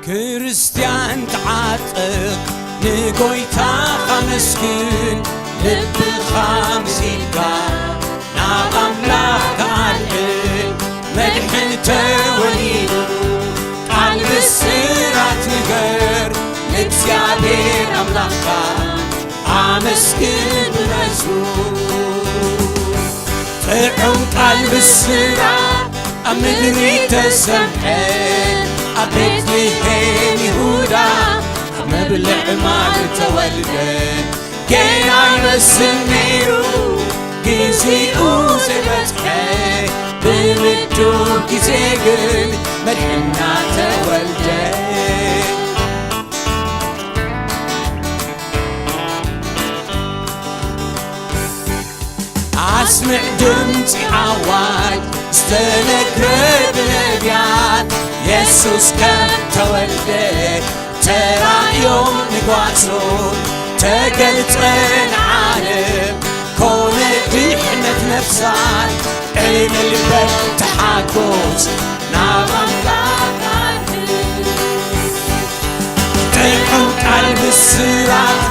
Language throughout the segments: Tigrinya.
ክርስትያን ተዓጠቕ፣ ንጎይታኻ መስግን፣ ልብኻ መሲልካ ናብ ኣምላኽ ኣልዕል። መድሕን ተወሊዱ፣ ቃል ብስራት ንገር፣ ንእግዚኣብሔር ኣምላኽካ ኣመስግን ብመዝሙር። ጥዑም ቃል ብስራት ኣብ ምድሪ ተሰምዐ፣ ኣብ ቤትልሔም ይሁዳ ኣብ መብልዕ ማል ተወልደ። ጌና ይመስል ነይሩ፣ ግዜኡ ዘይበጽሐ፣ ብምዱብ ግዜ ግን መድሕና ተወልደ። ኣስምዕ ድምጺ ኣዋጅ ዝተነግረ ብነቢያት፣ የሱስ ከም ተወልደ ተራእዮም ንጓሶት፣ ተገልጸ ንዓለም፣ ኮነ ድሕነት ነፍሳት። ዕልል በል ተሓጎስ ናብ ኣምላኽ ኣርግ። ጥዑም ቃል ብስራት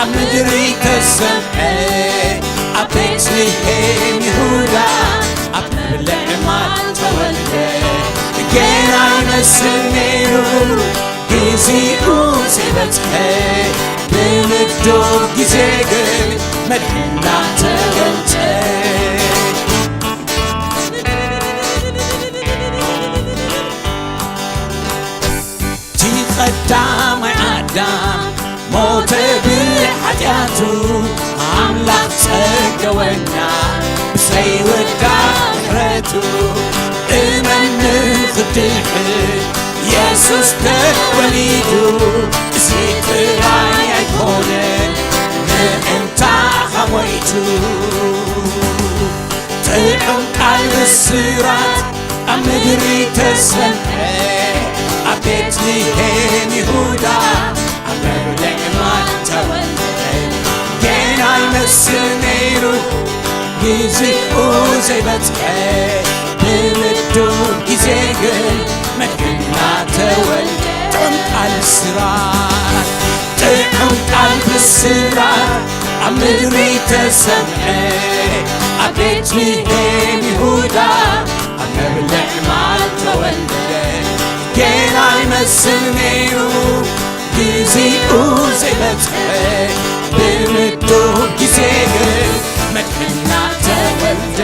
ኣብ ምድሪ ተሰምዐ፣ ኣብ ቤትልሔም ይሁዳ ኣብ መብልዕ ማል ተወልደ። ጌና ይመስል ነይሩ ግዜኡ ዘይበጽሐ፣ ብምዱብ ግዜ ግን መድሕና ተገልጸ። እቲ ቀዳማይ ኣዳም ሞተ ብሓጢኣቱ፣ ኣምላኽ ጸገወና ብዘይወዳ ምሕረቱ። እመን ንኽድሕን የሱስ ተወሊዱ፣ እዚ ጥራይ ኣይኮነን ምእንታኻ ሞይቱ። ጥዑም ቃል ብስራት ኣብ ምድሪ ተሰምዐ፣ ኣብ ቤትልሔም ይሁዳ ኣብ መብልዕ ማል ተወልደ። ጌና ይመስል ነይሩ ግዜኡ ዘይበጽሐ፣ ብምዱብ ግዜ ግን መድሕና ተወልደ። ጥዑም ቃል ብስራት፣ ጥዑም ቃል ብስራት ኣብ ምድሪ ተሰምዐ፣ ኣብ ቤትልሔም ይሁዳ ኣብ መብልዕ ማል ተወልደ። ጌና ይመስል ነይሩ ግዜኡ ዘይበጽሐ፣ ብምዱብ ግዜ ግን መድሕና ተወልደ።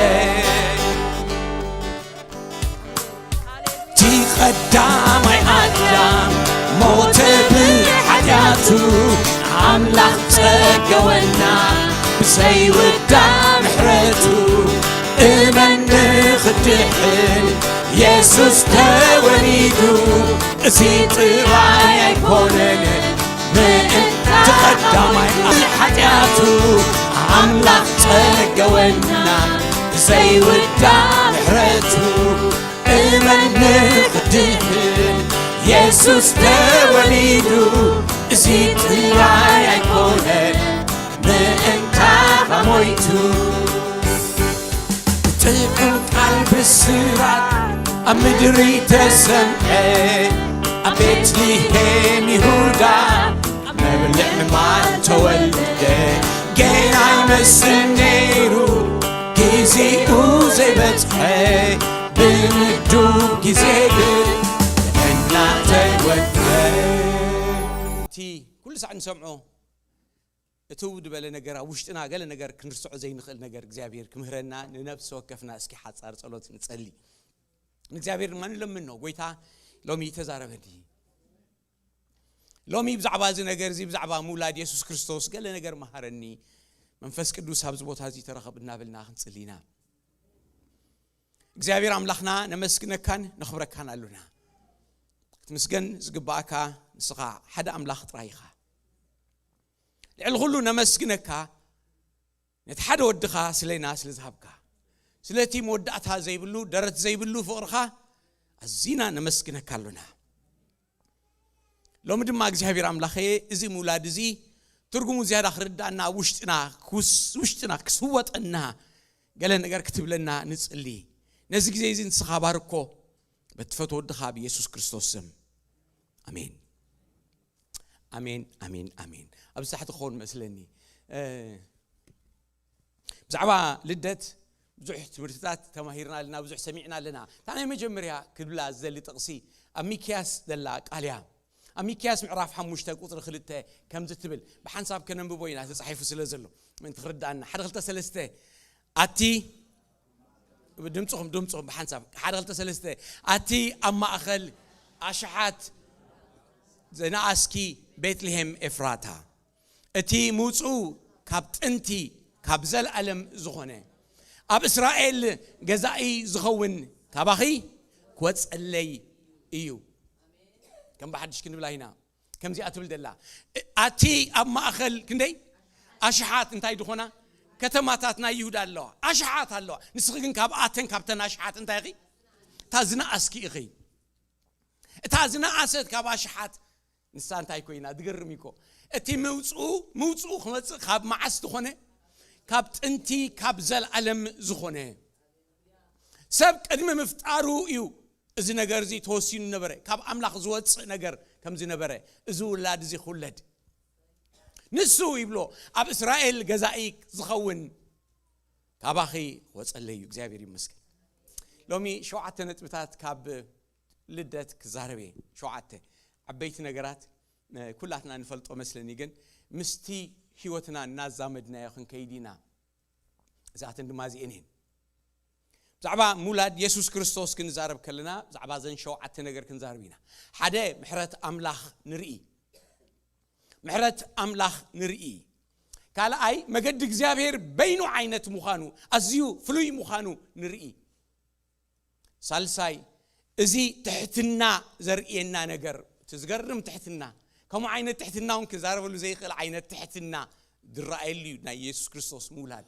እቲ ቀዳማይ ኣዳም ሞተ ብሓጢኣቱ፣ ኣምላኽ ጸገወና ብዘይውዳእ ምሕረቱ። እመን ንኽድሕን የሱስ ተወሊዱ፣ እዚ ጥራይ ኣይኮነን ምእንቲ ቀዳማይ ሓጢኣቱ፣ ኣምላኽ ጸገወና ብዘይውዳእ ምሕረቱ። እመን ንኽድሕን የሱስ ተወሊዱ፣ እዚ ጥራይ ኣይኮነን ምእንታኻ ሞይቱ። ጥዑም ቃል ብስራት ኣብ ምድሪ ተሰምዐ፣ ኣብ ቤትልሔም ይሁዳ ኣብ መብልዕ ማል ተወልደ። ጌና ይመስል ነይሩ ግዜኡ ዘይበጽሐ፣ ብምዱብ ግዜ ግን እናተወልደ። እቲ ኩሉ ሳዕ ንሰምዖ እትው ዝበለ ነገር ኣብ ውሽጥና ገለ ነገር ክንርስዖ ዘይንኽእል ነገር እግዚኣብሔር ክምህረና ንነፍሲ ወከፍና እስኪ ሓጻር ጸሎት ንጸሊ። ንእግዚኣብሔር ድማ ንለምኖ፣ "ጎይታ ሎሚ ተዛረበኒ። ሎሚ ብዛዕባ እዚ ነገር እዚ፣ ብዛዕባ ምውላድ የሱስ ክርስቶስ ገለ ነገር መሃረኒ። መንፈስ ቅዱስ ኣብዚ ቦታ እዚ ተረኸብ" እናበልና ክንጽሊ ኢና። እግዚኣብሔር ኣምላኽና ነመስግነካን ነኽብረካን ኣሎና። ክትምስገን ዝግባኣካ ንስኻ ሓደ ኣምላኽ ጥራይ ኢኻ። ልዕሊ ኩሉ ነመስግነካ ነቲ ሓደ ወድኻ ስለና ስለ ዝሃብካ፣ ስለቲ መወዳእታ ዘይብሉ ደረት ዘይብሉ ፍቕርኻ ኣዚና ነመስግነካ ኣሎና። ሎሚ ድማ እግዚኣብሔር ኣምላኸ እዚ ምውላድ እዚ ትርጉሙ ዝያዳ ክርዳእና ኣብ ውሽጥና ክውስ-፣ ውሽጥና ክስወጠና ገለ ነገር ክትብለና ንጽሊ። ነዚ ግዜ እዚ ንስኻ ባርኮ በቲ ፈትወ ወድኻ ብየሱስ ክርስቶስ ስም። ኣሜን። ኣሜን ኣሜን ኣሜን። ኣብዚ ታሕቲ ክኸውን መስለኒ። ብዛዕባ ልደት ብዙሕ ትምህርትታት ተማሂርና ኣለና፣ ብዙሕ ሰሚዕና ኣለና። እታ ናይ መጀመርያ ክብላ ዝደሊ ጥቕሲ ኣብ ሚክያስ ዘላ ቃል እያ። ኣብ ሚክያስ ምዕራፍ ሓሙሽተ ቁፅሪ ክልተ ከምዚ ትብል፣ ብሓንሳብ ከነንብቦ ኢና፣ ተፃሒፉ ስለ ዘሎ ምእንቲ ክርዳእና። ሓደ ክልተ ሰለስተ። ኣቲ ድምፅኹም ድምፅኹም ብሓንሳብ ሓደ ክልተ ሰለስተ። ኣቲ ኣብ ማእኸል ኣሽሓት ዝነኣስኪ ቤትልሄም ኤፍራታ፣ እቲ ምውፅኡ ካብ ጥንቲ ካብ ዘለኣለም ዝኾነ ኣብ እስራኤል ገዛኢ ዝኸውን ካባኺ ክወፀለይ እዩ። ከም ብሓድሽ ክንብላ ኢና። ከምዚኣ ትብል ደላ፣ ኣቲ ኣብ ማእኸል ክንደይ ኣሽሓት እንታይ ዝኾና ከተማታት ናይ ይሁዳ ኣለዋ፣ ኣሽሓት ኣለዋ። ንስኺ ግን ካብ ኣተን ካብተን ኣሽሓት እንታይ ኢኺ? እታ ዝነኣስኪ ኢኺ። እታ ዝነኣሰት ካብ ኣሽሓት ንሳ እንታይ ኮይና? ዝገርም እዩ እኮ። እቲ ምውፅኡ ምውፅኡ ክመፅእ ካብ መዓስ ዝኾነ? ካብ ጥንቲ ካብ ዘለኣለም ዝኾነ። ሰብ ቅድሚ ምፍጣሩ እዩ እዚ ነገር እዚ ተወሲኑ ነበረ፣ ካብ ኣምላኽ ዝወፅእ ነገር ከም ዝነበረ፣ እዚ ውላድ እዚ ክውለድ። ንሱ ይብሎ፣ ኣብ እስራኤል ገዛኢ ዝኸውን ካባኺ ክወፀለይ እዩ። እግዚኣብሔር ይመስገን። ሎሚ ሸውዓተ ነጥብታት ካብ ልደት ክዛረብ እየ። ሸውዓተ ዓበይቲ ነገራት፣ ኩላትና ንፈልጦ መስለኒ፣ ግን ምስቲ ህይወትና እናዛመድናዮ ክንከይድ ኢና። እዚኣተን ድማ እዚኤን እየን። ብዛዕባ ምውላድ የሱስ ክርስቶስ ክንዛረብ ከለና፣ ብዛዕባ እዘን ሸውዓተ ነገር ክንዛረብ ኢና። ሓደ፣ ምሕረት ኣምላኽ ንርኢ። ምሕረት ኣምላኽ ንርኢ። ካልኣይ፣ መገዲ እግዚኣብሔር በይኑ ዓይነት ምዃኑ፣ ኣዝዩ ፍሉይ ምዃኑ ንርኢ። ሳልሳይ፣ እዚ ትሕትና ዘርእየና ነገር፣ እቲ ዝገርም ትሕትና፣ ከምኡ ዓይነት ትሕትና እውን ክዛረበሉ ዘይኽእል ዓይነት ትሕትና ዝረኣየሉ እዩ ናይ የሱስ ክርስቶስ ምውላድ።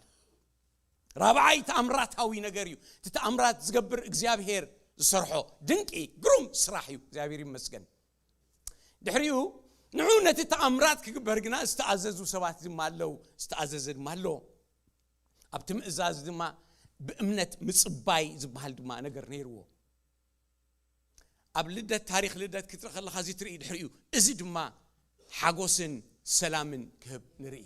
ራብዓይ፣ ተኣምራታዊ ነገር እዩ። እቲ ተኣምራት ዝገብር እግዚኣብሔር ዝሰርሖ ድንቂ ግሩም ስራሕ እዩ። እግዚኣብሔር ይመስገን። ድሕሪኡ ንዑ ነቲ ተኣምራት ክግበር ግና ዝተኣዘዙ ሰባት ድማ ኣለዉ። ዝተኣዘዘ ድማ ኣሎ። ኣብቲ ምእዛዝ ድማ ብእምነት ምጽባይ ዝበሃል ድማ ነገር ነይርዎ። ኣብ ልደት፣ ታሪኽ ልደት ክትርኢ ከለኻ እዚ ትርኢ። ድሕሪኡ እዚ ድማ ሓጎስን ሰላምን ክህብ ንርኢ።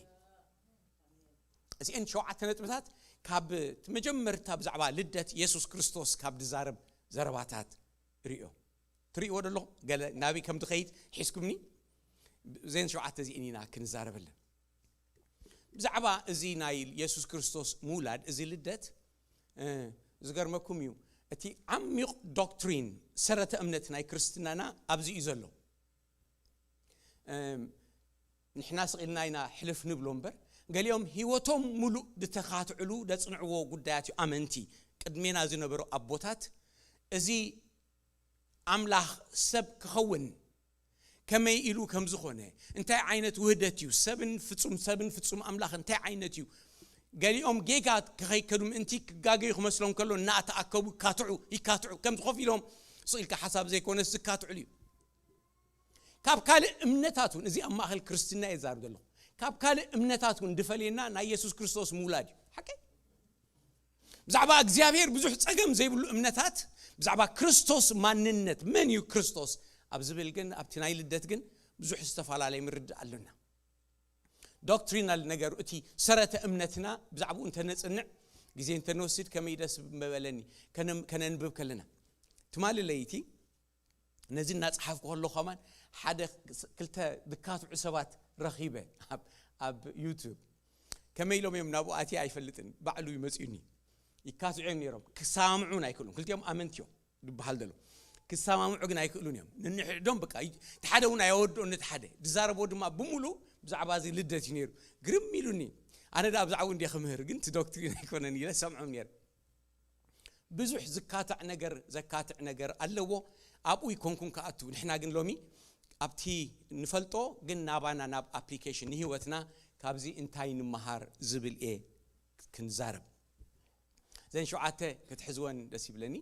እዚአን ሸውዓተ ነጥብታት ካብ እቲ መጀመርታ ብዛዕባ ልደት የሱስ ክርስቶስ ካብ ዝዛረብ ዘረባታት ርእዮ። ትርእይዎ ዶ ኣለኹም? ገለ ናበይ ከም ትኸይድ ሒዝኩምኒ? እዘን ሸውዓተ እዚአን ኢና ክንዛረበለን። ብዛዕባ እዚ ናይ የሱስ ክርስቶስ ምውላድ፣ እዚ ልደት፣ እ፣ ዝገርመኩም እዩ። እቲ ዓሚቕ ዶክትሪን፣ ሰረተ እምነት ናይ ክርስትናና ኣብዚ እዩ ዘሎ። እም፣ ንሕና ስቕ ኢልና ኢና ሕልፍ ንብሎ እምበር፣ ገሊኦም ህይወቶም ሙሉእ ዝተኻትዕሉ፣ ዘጽንዕዎ ጉዳያት እዩ። ኣመንቲ፣ ቅድሜና ዝነበሩ ኣቦታት፣ እዚ ኣምላኽ ሰብ ክኸውን ከመይ ኢሉ ከም ዝኾነ፣ እንታይ ዓይነት ውህደት እዩ፣ ሰብን ፍጹም፣ ሰብን ፍጹም ኣምላኽ እንታይ ዓይነት እዩ፣ ገሊኦም ጌጋ ከኸይከዱ ምእንቲ ክጋገዩ ክመስሎም ከሎ እናተኣከቡ ይካትዑ፣ ይካትዑ፣ ከምዚ ኮፍ ኢሎም ስቕ ኢልካ ሓሳብ ዘይኮነስ ዝካትዕሉ እዩ። ካብ ካልእ እምነታት እውን፣ እዚ ኣብ ማእከል ክርስትና እየ ዝዛረብ ዘለኹ፣ ካብ ካልእ እምነታት እውን ዝፈልየና ናይ የሱስ ክርስቶስ ምውላድ እዩ። ሓቀይ? ብዛዕባ እግዚኣብሔር ብዙሕ ጸገም ዘይብሉ እምነታት፣ ብዛዕባ ክርስቶስ ማንነት፣ መን እዩ ክርስቶስ ኣብ ዝብል ግን፣ ኣብቲ ናይ ልደት ግን ብዙሕ ዝተፈላለየ ምርድእ ኣሎና። ዶክትሪናል ነገሩ፣ እቲ ሰረተ እምነትና ብዛዕባኡ እንተነጽንዕ፣ ግዜ እንተንወስድ ከመይ ደስ ምበለኒ፣ ከነ-፣ ከነንብብ ከለና። ትማሊ ለይቲ ነዚ እናጸሓፍኩ ከለኹ ከማን ሓደ ክልተ ዝካትዑ ሰባት ረኺበ ኣብ፣ ኣብ ዩቱብ። ከመይ ኢሎም እዮም ናብኡ ኣትየ ኣይፈልጥን፣ ባዕሉ እዩ መጺኡኒ። ይካትዑ እዮም ነይሮም። ክሰማምዑ እውን ኣይክእሉን። ክልቲኦም ኣመንቲ እዮም ዝበሃል ዘሎ። ክሰማምዑ ግን ኣይክእሉን እዮም። ነንሕድሕዶም በቃ ይ-፣ እቲ ሓደ እውን ኣየወድኦን ነቲ ሓደ። ዝዛረብዎ ድማ ብምሉእ ብዛዕባ እዚ ልደት እዩ ነይሩ። ግርም ኢሉኒ። ኣነ ደኣ ብዛዕባኡ እንድየ ክምህር፣ ግን እቲ ዶክትሪን ኣይኮነን ኢለ ሰምዖም ነይረ። ብዙሕ ዝካታዕ ነገር፣ ዘካትዕ ነገር ኣለዎ። ኣብኡ ይኮንኩን ክኣቱ። ንሕና ግን ሎሚ ኣብቲ ንፈልጦ ግን ናባና፣ ናብ ኣፕሊኬሽን ንህይወትና ካብዚ እንታይ ንምሃር ዝብል እየ ክንዛረብ። እዘን ሸውዓተ ክትሕዝወን ደስ ይብለኒ።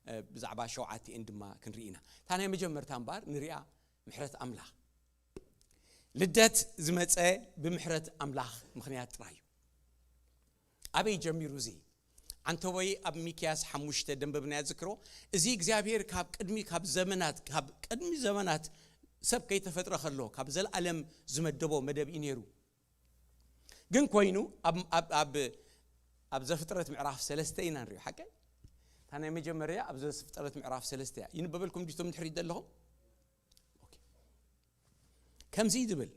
እ፣ ብዛዕባ ሸውዓተ እየን ድማ ክንርኢ ኢና። እታ ናይ መጀመርታ እምበኣር ንሪኣ፣ ምሕረት ኣምላኽ። ልደት ዝመጸ ብምሕረት ኣምላኽ ምኽንያት ጥራይ እዩ። ኣበይ ጀሚሩ እዚ? ዓንተቦይ ኣብ ሚክያስ ሓሙሽተ ደንበብናዮ ዝክሮ፣ እዚ እግዚኣብሔር ካብ ቅድሚ፣ ካብ ዘመናት፣ ካብ ቅድሚ ዘመናት ሰብ ከይተፈጥረ ከሎ ካብ ዘለኣለም ዝመደቦ መደብ እዩ ነይሩ። ግን ኮይኑ ኣብ ኣብ ኣብ ኣብ ዘፍጥረት ምዕራፍ ሰለስተ ኢና ንሪኦ። ሓቀይ እታ ናይ መጀመርያ ኣብ ዘፍጥረት ምዕራፍ ሰለስተ እያ። ይንበበልኩም ዲቶም ድሕሪት ዘለኹም? ኦኬ። ከምዚ እዩ ዝብል፣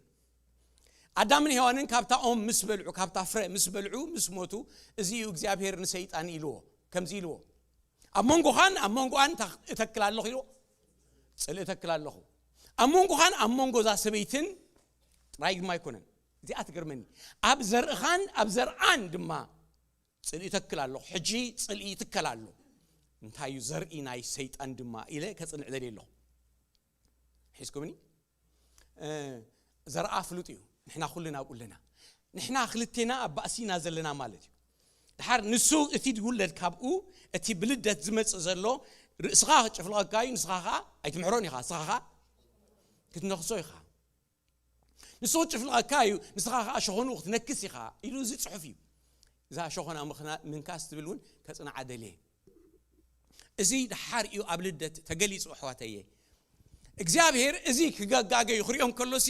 ኣዳምን ሄዋንን ካብታ ኦም ምስ በልዑ፣ ካብታ ፍረ ምስ በልዑ፣ ምስ ሞቱ፣ እዚ እዩ እግዚኣብሔር ንሰይጣን ኢልዎ። ከምዚ ኢልዎ፣ ኣብ መንጎኻን ኣብ መንጎኣን እተክል ኣለኹ ኢልዎ። ጽልኢ እተክል ኣለኹ። ኣብ መንጎኻን ኣብ መንጎ እዛ ሰበይትን ጥራይ ድማ ኣይኮነን። እዚኣ ትገርመኒ። ኣብ ዘርእኻን ኣብ ዘርኣን ድማ ጽልኢ እተክል ኣለኹ። ሕጂ ጽልኢ ይትከል ኣሎ። እንታይ እዩ ዘርኢ ናይ ሰይጣን ድማ ኢለ ከጽንዕ ደልየ ኣለኹ። ሒዝኩምኒ? እ፣ ዘርኣ ፍሉጥ እዩ። ንሕና ኩልና ኣብኡ ኣለና። ንሕና ክልቴና ኣብ ባእሲ ኢና ዘለና ማለት እዩ። ድሓር ንሱ እቲ ዝውለድ ካብኡ፣ እቲ ብልደት ዝመጽእ ዘሎ ርእስኻ ክጭፍልቐካ እዩ፣ ንስኻ ኸኣ ኣይትምሕሮን ኢኻ፣ ንስኻ ኸኣ ክትነኽሶ ኢኻ። ንሱ ክጭፍልቐካ እዩ፣ ንስኻ ኸኣ ሸኾንኡ ክትነክስ ኢኻ ኢሉ እዚ ጽሑፍ እዩ። እዛ ሸኾና ምኽና-፣ ምንካስ ትብል እውን ከጽንዓ ደልየ። እዚ ድሓር እዩ ኣብ ልደት ተገሊጹ ኣሕዋተየ። እግዚኣብሔር እዚ ክገጋገዩ ክሪኦም ከሎሲ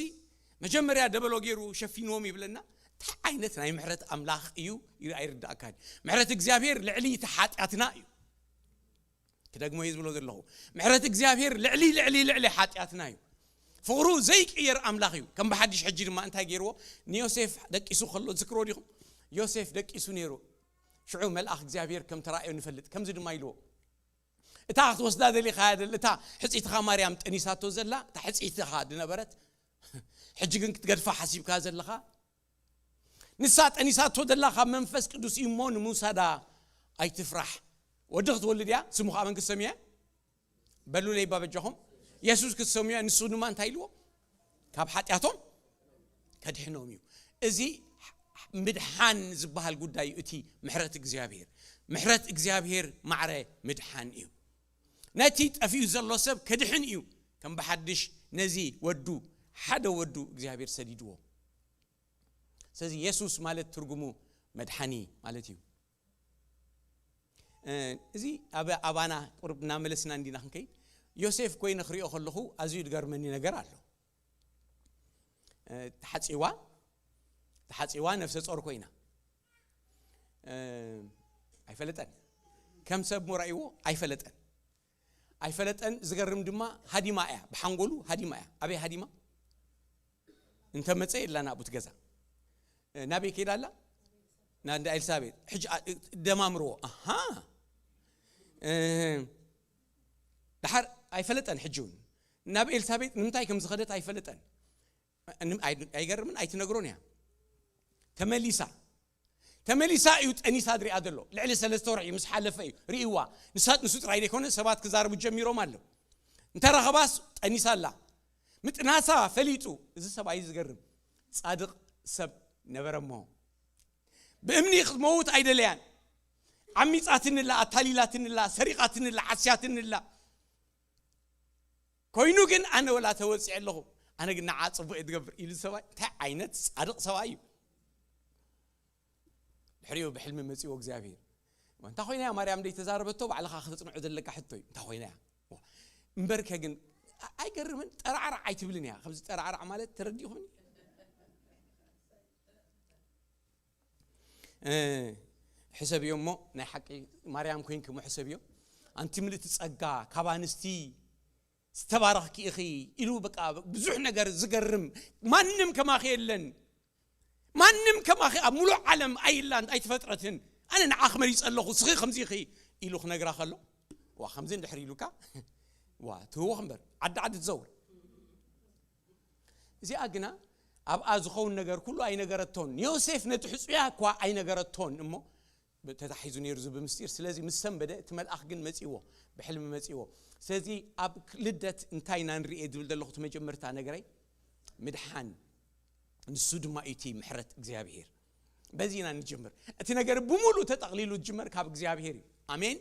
መጀመርያ ደበሎ ገይሩ ሸፊንዎም ይብለና። እንታይ ዓይነት ናይ ምሕረት ኣምላኽ እዩ? ይር-፣ ኣይርዳእካን። ምሕረት እግዚኣብሔር ልዕሊ እቲ ሓጢኣትና እዩ። ክደግሞ እዩ ዝብሎ ዘለኹ። ምሕረት እግዚኣብሔር ልዕሊ፣ ልዕሊ፣ ልዕሊ ሓጢኣትና እዩ። ፍቕሩ ዘይቅየር ኣምላኽ እዩ። ከም ብሓድሽ ሕጂ ድማ እንታይ ገይርዎ? ንዮሴፍ ደቂሱ ከሎ ዝክርዎ ዲኹም? ዮሴፍ ደቂሱ ነይሩ። ሽዑ መልኣኽ እግዚኣብሔር ከም ተራእዮ ንፈልጥ። ከምዚ ድማ ኢልዎ፣ እታ ክትወስዳ ደሊኻያ ዘል-፣ እታ ሕጽይትኻ ማርያም ጠኒሳቶ ዘላ፣ እታ ሕጽይትኻ ዝነበረት፣ ሕጂ ግን ክትገድፋ ሓሲብካ ዘለኻ፣ ንሳ ጠኒሳቶ ዘላ ካብ መንፈስ ቅዱስ እዩ እሞ ንምውሳዳ ኣይትፍራሕ። ወዲ ክትወልድ እያ፣ ስሙ ኸዓ መን ክትሰምዮ እያ? በሉለይ እባ በጃኹም። የሱስ ክትሰምዮ እያ። ንሱ ድማ እንታይ ኢልዎ? ካብ ሓጢኣቶም ከድሕኖም እዩ። እዚ ምድሓን ዝበሃል ጉዳይ እዩ፣ እቲ ምሕረት እግዚኣብሔር። ምሕረት እግዚኣብሔር ማዕረ ምድሓን እዩ። ነቲ ጠፊኡ ዘሎ ሰብ ከድሕን እዩ። ከም ብሓድሽ ነዚ ወዱ፣ ሓደ ወዱ እግዚኣብሔር ሰዲድዎ። ስለዚ የሱስ ማለት ትርጉሙ መድሓኒ ማለት እዩ። እ፣ እዚ ኣብ ኣባና ቁርብ እናመለስና እንዲና ክንከይድ፣ ዮሴፍ ኮይነ ክሪኦ ከለኹ ኣዝዩ ዝገርመኒ ነገር ኣሎ። እ፣ ተሓጺዋ፣ ተሓጺዋ ነፍሰ ጾር ኮይና። እ፣ ኣይፈለጠን። ከም ሰብ ሞ ራእይዎ ኣይፈለጠን። ኣይፈለጠን። ዝገርም ድማ ሃዲማ እያ፣ ብሓንጎሉ ሃዲማ እያ። ኣበይ ሃዲማ? እንተመጸ የላ ናብኡ ትገዛ። እ፣ ናበይ ከይዳ ኣላ? ና-፣ እንዳ ኤልሳቤጥ። ሕጂ ኣ-፣ እ፣ ደማምርዎ። ኣሃ። እ፣ ድሓር ኣይፈለጠን። ሕጂ እውን ናብ ኤልሳቤጥ ንምንታይ ከም ዝኸደት ኣይፈለጠን። እ፣ ንም-፣ ኣይ-፣ ኣይገርምን? ኣይትነግሮን እያ። ተመሊሳ። ተመሊሳ እዩ ጠኒሳ ዝሪኣ ዘሎ። ልዕሊ ሰለስተ ወርሒ ምስ ሓለፈ እዩ ርእይዋ። ንሳ፣ ንሱ ጥራይ ዘይኮነ ሰባት ክዛረቡ ጀሚሮም ኣለዉ። እንተረኸባስ ጠኒሳ ኣላ። ምጥናሳ ፈሊጡ። እዚ ሰብኣይ ዝገርም ጻድቕ ሰብ ነበረ እሞ ብእምኒ ክትመውት ኣይደለያን። ዓሚጻትንላ፣ ኣታሊላትንላ፣ ሰሪቓትንላ፣ ዓስያትንላ። ኮይኑ ግን ኣነ ወላ ተወጺዐ ኣለኹ፣ ኣነ ግን ንዓ ጽቡቕ እየ ዝገብር ኢሉ ሰብኣይ። እንታይ ዓይነት ጻድቕ ሰብኣይ እዩ? ድሕሪኡ ብሕልሚ መጺዎ እግዚኣብሔር። እንታይ ኮይና እያ ማርያም ደይ ተዛረበቶ? ባዕልኻ ከተጽንዖ ዘለካ ሕቶ እዩ። እንታይ ኮይና እያ? ዋ፣ እምበርከ ግን ኣ-፣ ኣይገርምን? ጠራዕራዕ ኣይትብልን እያ። ከምዚ ጠራዕራዕ ማለት ተረዲእኹምኒ? እ፣ ሕሰብዮ እሞ ናይ ሓቂ ማርያም ኮይንኪ እሞ ሕሰብዮ። ኣንቲ ምልእቲ ጸጋ፣ ካብ ኣንስቲ ዝተባረኽኪ ኢኺ ኢሉ በቃ ብዙሕ ነገር ዝገርም። ማንም ከማኺ የለን። ማንም ከማኺ ኣብ ሙሉእ ዓለም ኣይላን ኣይተፈጥረትን። ኣነ ንዓኺ መሪጸ ኣለኹ፣ ስኺ ከምዚ ኢኺ ኢሉ ክነግራ ከሎ፣ ዋ፣ ከምዚ እንድሕር ኢሉካ፣ ዋ፣ ትህወኽ እምበር፣ ዓዲ ዓዲ ትዘውር። እዚኣ ግና ኣብኣ ዝኸውን ነገር ኩሉ ኣይነገረቶን። ንዮሴፍ ነቲ ሕጹያ እኳ ኣይነገረቶን እሞ፣ ተታሒዙ ነይሩ እዚ ብምስጢር። ስለዚ ምስ ሰንበደ እቲ መልኣኽ ግን መጺዎ፣ ብሕልሚ መጺዎ። ስለዚ ኣብ ልደት እንታይ ኢና ንርእየ ዝብል ዘለኹ እቲ መጀመርታ ነገረይ ምድሓን፣ ንሱ ድማ እዩ እቲ ምሕረት እግዚኣብሔር። በዚ ኢና ንጅምር። እቲ ነገር ብምሉእ ተጠቕሊሉ ዝጅመር ካብ እግዚኣብሔር እዩ። ኣሜን።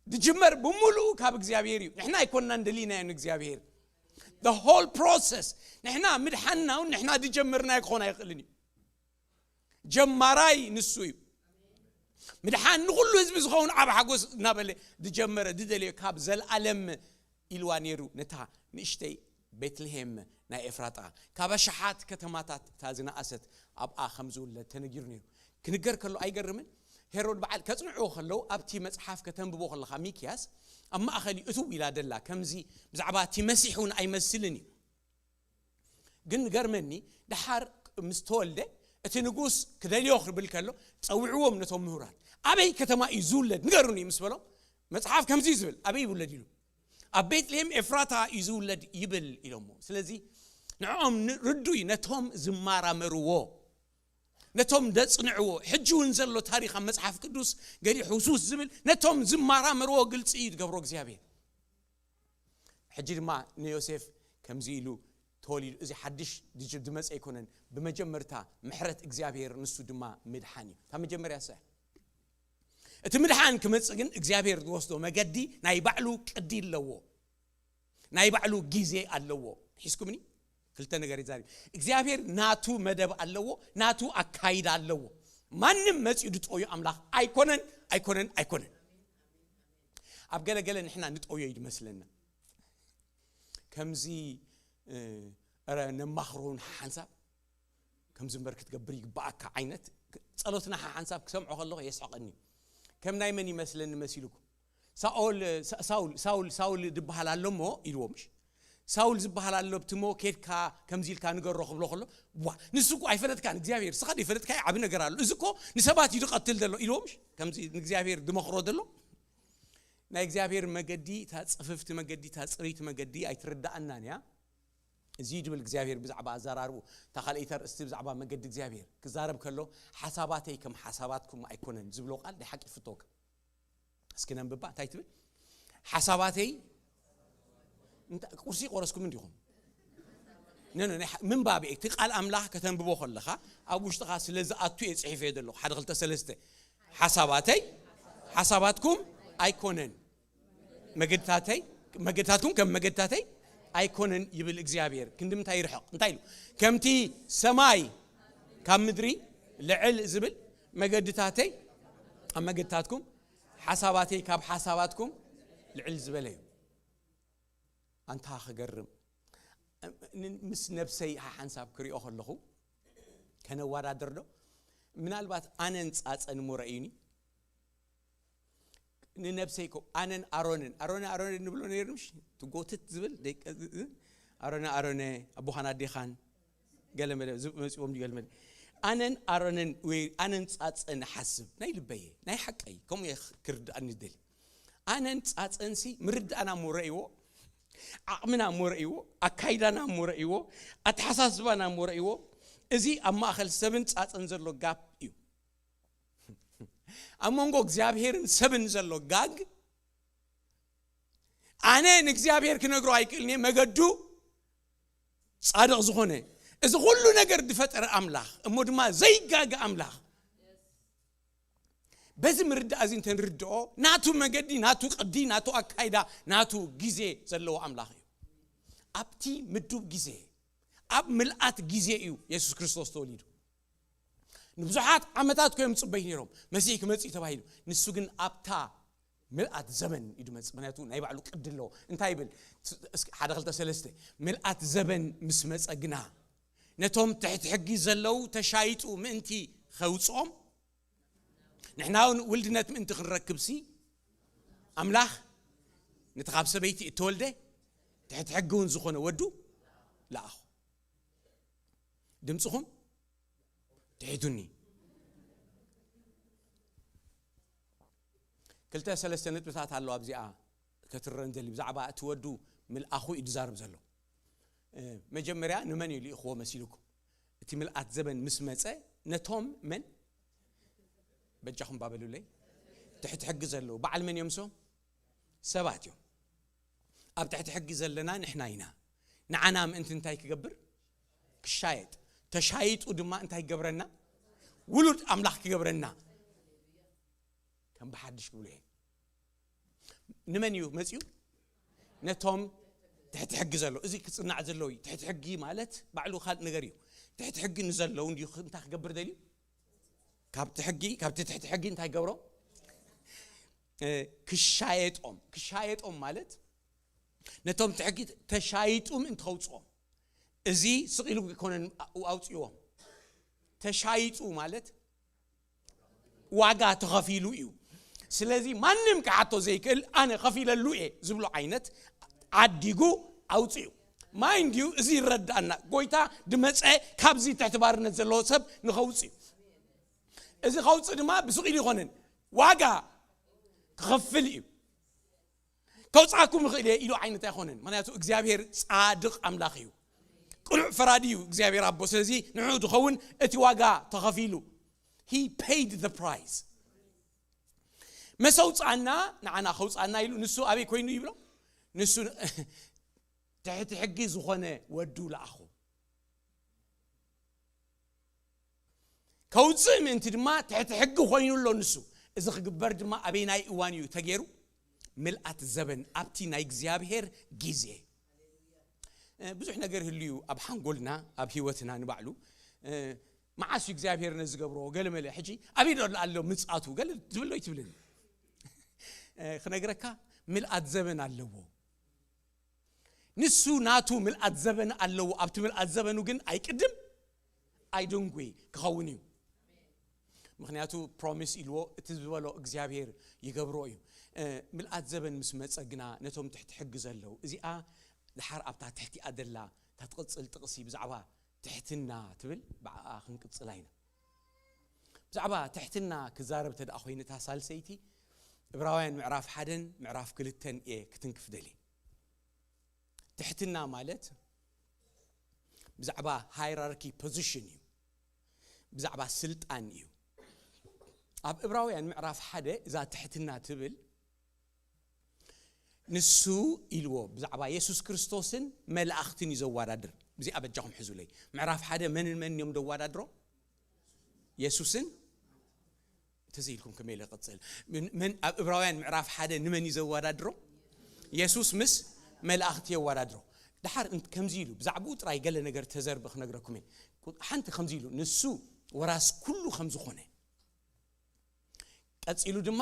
ዝጅመር ብምሉእ ካብ እግዚኣብሔር እዩ። ንሕና ኣይኮንናን ደሊናዮ ንእግዚኣብሔር። The whole process ንሕና ምድሓንና እውን ንሕና ዝጀመርናዮ ክኾን ኣይኽእልን እዩ። ጀማራይ ንሱ እዩ። ምድሓን ንኹሉ ህዝቢ ዝኸውን ዓብ ሓጎስ እናበለ ዝጀመረ ዝደለዮ ካብ ዘልኣለም ኢልዋ ነይሩ ነታ ንእሽተይ ቤትልሄም ናይ ኤፍራጣ ካብ ኣሽሓት ከተማታት እታ ዝነኣሰት ኣብኣ ከም ዝውለድ ተነጊሩ ነይሩ። ክንገር ከሎ ኣይገርምን? ሄሮድ በዓል ከጽንዕዎ ከለዉ ኣብቲ መጽሓፍ ከተንብቦ ከለኻ ሚክያስ ኣብ ማእኸል እዩ እትው ኢላ ደላ። ከምዚ ብዛዕባ እቲ መሲሕ እውን ኣይመስልን እዩ። ግን ገርመኒ፣ ደሓር ምስ ተወልደ እቲ ንጉስ ክደልዮ ክብል ከሎ ጸውዕዎም ነቶም ምሁራን፣ ኣበይ ከተማ እዩ ዝውለድ ንገሩኒ ምስ በሎም፣ መጽሓፍ ከምዚ እዩ ዝብል፣ ኣበይ ይውለድ ኢሉ፣ ኣብ ቤትልሄም ኤፍራታ እዩ ዝውለድ ይብል ኢሎሞ። ስለዚ ንዕኦም ርዱይ ነቶም ዝመራመርዎ፣ ነቶም ደጽንዕዎ፣ ሕጂ እውን ዘሎ ታሪኽ ኣብ መጽሓፍ ቅዱስ ገሊኡ ሕውስውስ ዝብል ነቶም ዝመራመርዎ ግልጺ እዩ ዝገብሮ እግዚኣብሔር። ሕጂ ድማ ንዮሴፍ ከምዚ ኢሉ ተወሊዱ። እዚ ሓድሽ ድጅ- ዝመጸ ኣይኮነን። ብመጀመርታ ምሕረት እግዚኣብሔር፣ ንሱ ድማ ምድሓን እዩ። እታ መጀመርያ ሰ እቲ ምድሓን ክመጽእ ግን እግዚኣብሔር ዝወስዶ መገዲ ናይ ባዕሉ ቅዲ ኣለዎ፣ ናይ ባዕሉ ግዜ ኣለዎ። ሒዝኩምኒ? ክልተ ነገር ይዛሪ እግዚኣብሔር ናቱ መደብ ኣለዎ፣ ናቱ ኣካይዳ ኣለዎ። ማንም መጺኡ ዝጠዩ ኣምላኽ ኣይኮነን፣ ኣይኮነን፣ ኣይኮነን። ኣብ ገለገለ ንሕና ንጠዮ እዩ ዝመስለና። ከምዚ ረ ነማኽሮን ሓንሳብ ከምዚ እምበር ክትገብር ይግባኣካ ዓይነት ጸሎትና ሓንሳብ ክሰምዖ ከለኹ የስሕቐኒ። ከም ናይ መን ይመስለኒ መሲልኩም? ሳኦል ሳውል ሳውል ሳውል ዝበሃል ኣሎ እሞ ኢልዎ ምሽ? ሳውል ዝበሃል ኣሎ ብትሞ ኬድካ ከምዚ ኢልካ ንገሮ ክብሎ ከሎ፣ ዋ ንሱ እኮ ኣይፈለጥካን እግዚኣብሔር፣ ስኻ ይፈለጥካ ዓቢ ነገር ኣሎ፣ እዚ እኮ ንሰባት እዩ ዝቐትል ዘሎ ኢልዎ ምሽ? ከምዚ ንእግዚኣብሔር ድመኽሮ ዘሎ ናይ እግዚኣብሔር መገዲ፣ እታ ጽፍፍቲ መገዲ፣ እታ ጽርይቲ መገዲ ኣይትርዳኣናን እያ። እዚ ድብል እግዚኣብሔር ብዛዕባ ኣዘራርቡ፣ እታ ካልኣይቲ ኣርእስቲ ብዛዕባ መገዲ እግዚኣብሔር ክዛረብ ከሎ፣ ሓሳባተይ ከም ሓሳባትኩም ኣይኮነን ዝብሎ ቃል ናይ ሓቂ ይፍተወካ። እስኪ ነንብባ፣ እንታይ ትብል? ሓሳባተይ እንታ- ቁርሲ ቆረስኩም እንዲኹም? ነ- ነ- ናይ ሓ- ምንባብ እቲ ቃል ኣምላኽ ከተንብቦ ከለኻ ኣብ ውሽጥኻ ስለ ዝኣቱ እየ ጽሒፈ ዘለኹ። ሓደ ክልተ ሰለስተ ሓሳባተይ ሓሳባትኩም ኣይኮነን፣ መገድታተይ መገድታትኩም ከም መገድታተይ ኣይኮነን ይብል እግዚኣብሔር። ክንዲ ምንታይ ይርሕቕ? እንታይ ኢሉ? ከምቲ ሰማይ ካብ ምድሪ ልዕል ዝብል መገድታተይ ኣብ መገድታትኩም ሓሳባተይ ካብ ሓሳባትኩም ልዕል ዝበለ እዩ። ኣንታ ክገርም። ን- ምስ ነብሰይ ሓሓንሳብ ክሪኦ ከለኹ ከነወዳድር ዶ? ምናልባት ኣነን ጻጸን እሞ ረእዩኒ። ንነብሰይ ኮ ኣነን ኣሮንን ኣሮነ ኣሮነ ንብሎ ነይሩ ምሽ ትጎትት ዝብል ደቂ ኣሮነ ኣሮነ ኣቦኻን ኣዴኻን ገለመለ ዝብ- መጺዎም ገለመለ ኣነን ኣሮንን ወይ ኣነን ጻጸን ሓስብ ናይ ልበየ ናይ ሓቀይ ከምኡ እየ ክርድኣኒ ደሊ ኣነን ጻጸንሲ ምርዳእና እሞ ረእይዎ ዓቕምና እሞ ረእይዎ ኣካይዳና እሞ ረእይዎ ኣተሓሳስባና እሞ ረእይዎ እዚ ኣብ ማእኸል ሰብን ጻጸን ዘሎ ጋፕ እዩ ኣብ መንጎ እግዚኣብሔርን ሰብን ዘሎ ጋግ ኣነ ንእግዚኣብሔር ክነግሮ ኣይክእልን እየ መገዱ ጻድቕ ዝኾነ እዚ ኩሉ ነገር ዝፈጠረ ኣምላኽ እሞ ድማ ዘይጋገ ኣምላኽ በዚ ምርዳእ እዚ እንተንርድኦ ናቱ መገዲ ናቱ ቅዲ ናቱ ኣካይዳ ናቱ ግዜ ዘለዎ ኣምላኽ እዩ ኣብቲ ምዱብ ግዜ ኣብ ምልኣት ግዜ እዩ የሱስ ክርስቶስ ተወሊዱ ንብዙሓት ዓመታት ኮይኖም ጽበይ ነይሮም መሲሕ ክመጽእ ተባሂሉ ንሱ ግን ኣብታ ምልኣት ዘበን እዩ ድመጽእ ምክንያቱ ናይ ባዕሉ ቅዲ ኣለዎ እንታይ ይብል ሓደ ክልተ ሰለስተ ምልኣት ዘበን ምስ መጸ ግና ነቶም ትሕቲ ሕጊ ዘለዉ ተሻይጡ ምእንቲ ኸውፅኦም ንሕና እውን ውልድነት ምእንቲ ክንረክብሲ ኣምላኽ ነቲ ካብ ሰበይቲ እተወልደ ትሕቲ ሕጊ እውን ዝኾነ ወዱ ለኣኹ ድምፅኹም ትሒቱኒ ክልተ ሰለስተ ነጥብታት ኣለዋ ኣብዚኣ ከትረን ዘሊ ብዛዕባ እቲ ወዱ ምልኣኹ እዩ ዝዛረብ ዘሎ መጀመርያ ንመን እዩ ልኢኽዎ መሲልኩም እቲ ምልኣት ዘበን ምስ መፀ ነቶም መን በጃኹም ባበሉለይ ትሕቲ ሕጊ ዘለዉ በዓል መን እዮም ሶም ሰባት እዮም ኣብ ትሕቲ ሕጊ ዘለና ንሕና ኢና ንዓና ምእንቲ እንታይ ክገብር ክሻየጥ ተሻይጡ ድማ እንታይ ክገብረና ውሉድ ኣምላኽ ክገብረና ከም ብሓድሽ ክብሉ እየ ንመን እዩ መፅኡ ነቶም ትሕቲ ሕጊ ዘሎ እዚ ክፅናዕ ዘለዎ እዩ ትሕቲ ሕጊ ማለት ባዕሉ ካልእ ነገር እዩ ትሕቲ ሕጊ ንዘለዉ እንዲዩ እንታይ ክገብር ደልዩ ካብቲ ሕጊ ካብቲ ትሕቲ ሕጊ እንታይ ገብሮም ክሻየጦም ክሻየጦም ማለት ነቶም ትሕጊ ተሻይጡ ምእንቲ ከውፅኦም። እዚ ስቕ ኢሉ ኣይኮነን ኣውፅዎም። ተሻይጡ ማለት ዋጋ ተኸፊሉ እዩ። ስለዚ ማንም ክሓቶ ዘይክእል ኣነ ከፊለሉ እየ ዝብሎ ዓይነት ዓዲጉ ኣውፅኡ። ማይንድ ዩ፣ እዚ ይረዳእና። ጎይታ ድመፀ ካብዚ ትሕቲ ባርነት ዘለዎ ሰብ ንኸውፅኡ። እዚ ከውፅእ ድማ ብስቕ ኢሉ ይኾነን፣ ዋጋ ክኸፍል እዩ። ከውፅኣኩም ይኽእል እየ ኢሉ ዓይነት ኣይኮነን። ምክንያቱ እግዚኣብሔር ፃድቕ ኣምላኽ እዩ፣ ቅኑዕ ፈራዲ እዩ እግዚኣብሔር ኣቦ። ስለዚ ንዑ ዝኸውን እቲ ዋጋ ተኸፊሉ። He paid the price። መሰውፃና ንዓና ከውፃና ኢሉ ንሱ ኣበይ ኮይኑ ይብሎ? ንሱ ትሕቲ ሕጊ ዝኾነ ወዱ ለኣኹ። ከውፅእ ምእንቲ ድማ ትሕቲ ሕጊ ኮይኑ ኣሎ ንሱ። እዚ ክግበር ድማ ኣበይ ናይ እዋን እዩ ተገይሩ? ምልኣት ዘበን፣ ኣብቲ ናይ እግዚኣብሔር ግዜ። ብዙሕ ነገር ህልዩ ኣብ ሓንጎልና ኣብ ህይወትና ንባዕሉ። መዓስ እዩ እግዚኣብሔር ነዚ ዝገብሮ? ገለመለ ሕጂ ኣበይ ዶ ኣሎ ምፅኣቱ ገለ ትብሎ ይትብልን? ክነግረካ፣ ምልኣት ዘበን ኣለዎ። ንሱ ናቱ ምልኣት ዘበን ኣለዎ። ኣብቲ ምልኣት ዘበኑ ግን ኣይቅድም ኣይድንጉ ክኸውን እዩ። ምክንያቱ ፕሮሚስ ኢልዎ፣ እቲ ዝበሎ እግዚኣብሔር ይገብሮ እዩ። ምልኣት ዘበን ምስ መፀ ግና ነቶም ትሕቲ ሕጊ ዘለዉ፣ እዚኣ ድሓር ኣብታ ትሕቲኣ ደላ እታ ትቕፅል ጥቕሲ ብዛዕባ ትሕትና ትብል፣ ብዓኣ ክንቅፅላ ኢና። ብዛዕባ ትሕትና ክዛረብ ተደኣ ኮይኑ እታ ሳልሰይቲ፣ ዕብራውያን ምዕራፍ ሓደን ምዕራፍ ክልተን እየ ክትንክፍ ደልየ። ትሕትና ማለት ብዛዕባ ሃይራርኪ ፖዚሽን እዩ፣ ብዛዕባ ስልጣን እዩ። ኣብ ዕብራውያን ምዕራፍ ሓደ እዛ ትሕትና ትብል ንሱ ኢልዎ ብዛዕባ የሱስ ክርስቶስን መላእኽትን እዩ ዘወዳድር። እዚኣ በጃኹም ሕዙለይ። ምዕራፍ ሓደ መንን መን እዮም ዘወዳድሮ? የሱስን ተዘይልኩም ከመይ ኢለ ቀጽል? ምን ኣብ ዕብራውያን ምዕራፍ ሓደ ንመን እዩ ዘወዳድሮ? የሱስ ምስ መላእኽቲ የወዳድሮ። ድሓር ከምዚ ኢሉ ብዛዕባኡ ጥራይ ገለ ነገር ተዘርበ ክነግረኩም እየ። ሓንቲ ከምዚ ኢሉ ንሱ ወራስ ኩሉ ከም ዝኾነ፣ ቀጺሉ ድማ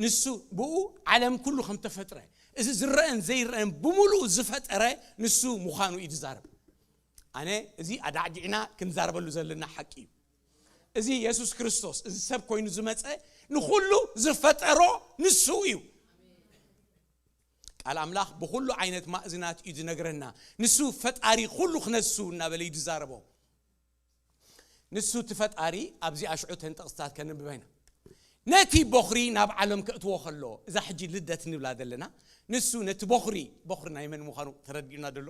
ንሱ ብኡ ዓለም ኩሉ ከም ተፈጥረ፣ እዚ ዝረአን ዘይረአን ብምሉኡ ዝፈጠረ ንሱ ምዃኑ እዩ ዝዛረብ። ኣነ እዚ ኣዳዕዲዕና ክንዛረበሉ ዘለና ሓቂ እዩ። እዚ የሱስ ክርስቶስ እዚ ሰብ ኮይኑ ዝመጸ ንኹሉ ዝፈጠሮ ንሱ እዩ። ቃል ኣምላኽ ብኹሉ ዓይነት ማእዝናት እዩ ዝነግረና። ንሱ ፈጣሪ ኩሉ ክነሱ እናበለ እዩ ዝዛረቦ። ንሱ እቲ ፈጣሪ ኣብዚ ኣሽዑ ተንጠቕስታት ከንብበ ኢና። ነቲ ቦኽሪ ናብ ዓለም ከእትዎ ከሎ፣ እዛ ሕጂ ልደት ንብላ ዘለና፣ ንሱ ነቲ ቦኽሪ፣ ቦኽሪ ናይ መን ምዃኑ ተረዲኡና ደሎ?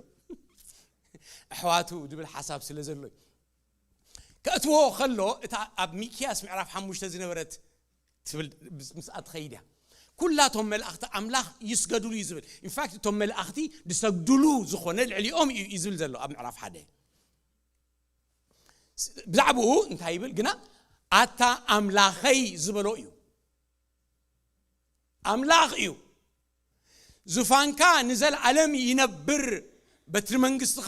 ኣሕዋቱ ዝብል ሓሳብ ስለ ዘሎ እዩ። ከእትዎ ከሎ፣ እታ ኣብ ሚክያስ ምዕራፍ ሓሙሽተ ዝነበረት ትብል ምስኣ ትኸይድ እያ። ኩላቶም መላእኽቲ ኣምላኽ ይስገዱሉ እዩ ዝብል። ኢንፋክት እቶም መላእኽቲ ዝሰግዱሉ ዝኾነ ልዕሊኦም እዩ እዩ ዝብል ዘሎ ኣብ ምዕራፍ ሓደ። ብዛዕባኡ እንታይ ይብል ግና? ኣታ ኣምላኸይ ዝበሎ እዩ። ኣምላኽ እዩ። ዙፋንካ ንዘለኣለም ይነብር፣ በትሪ መንግስትኻ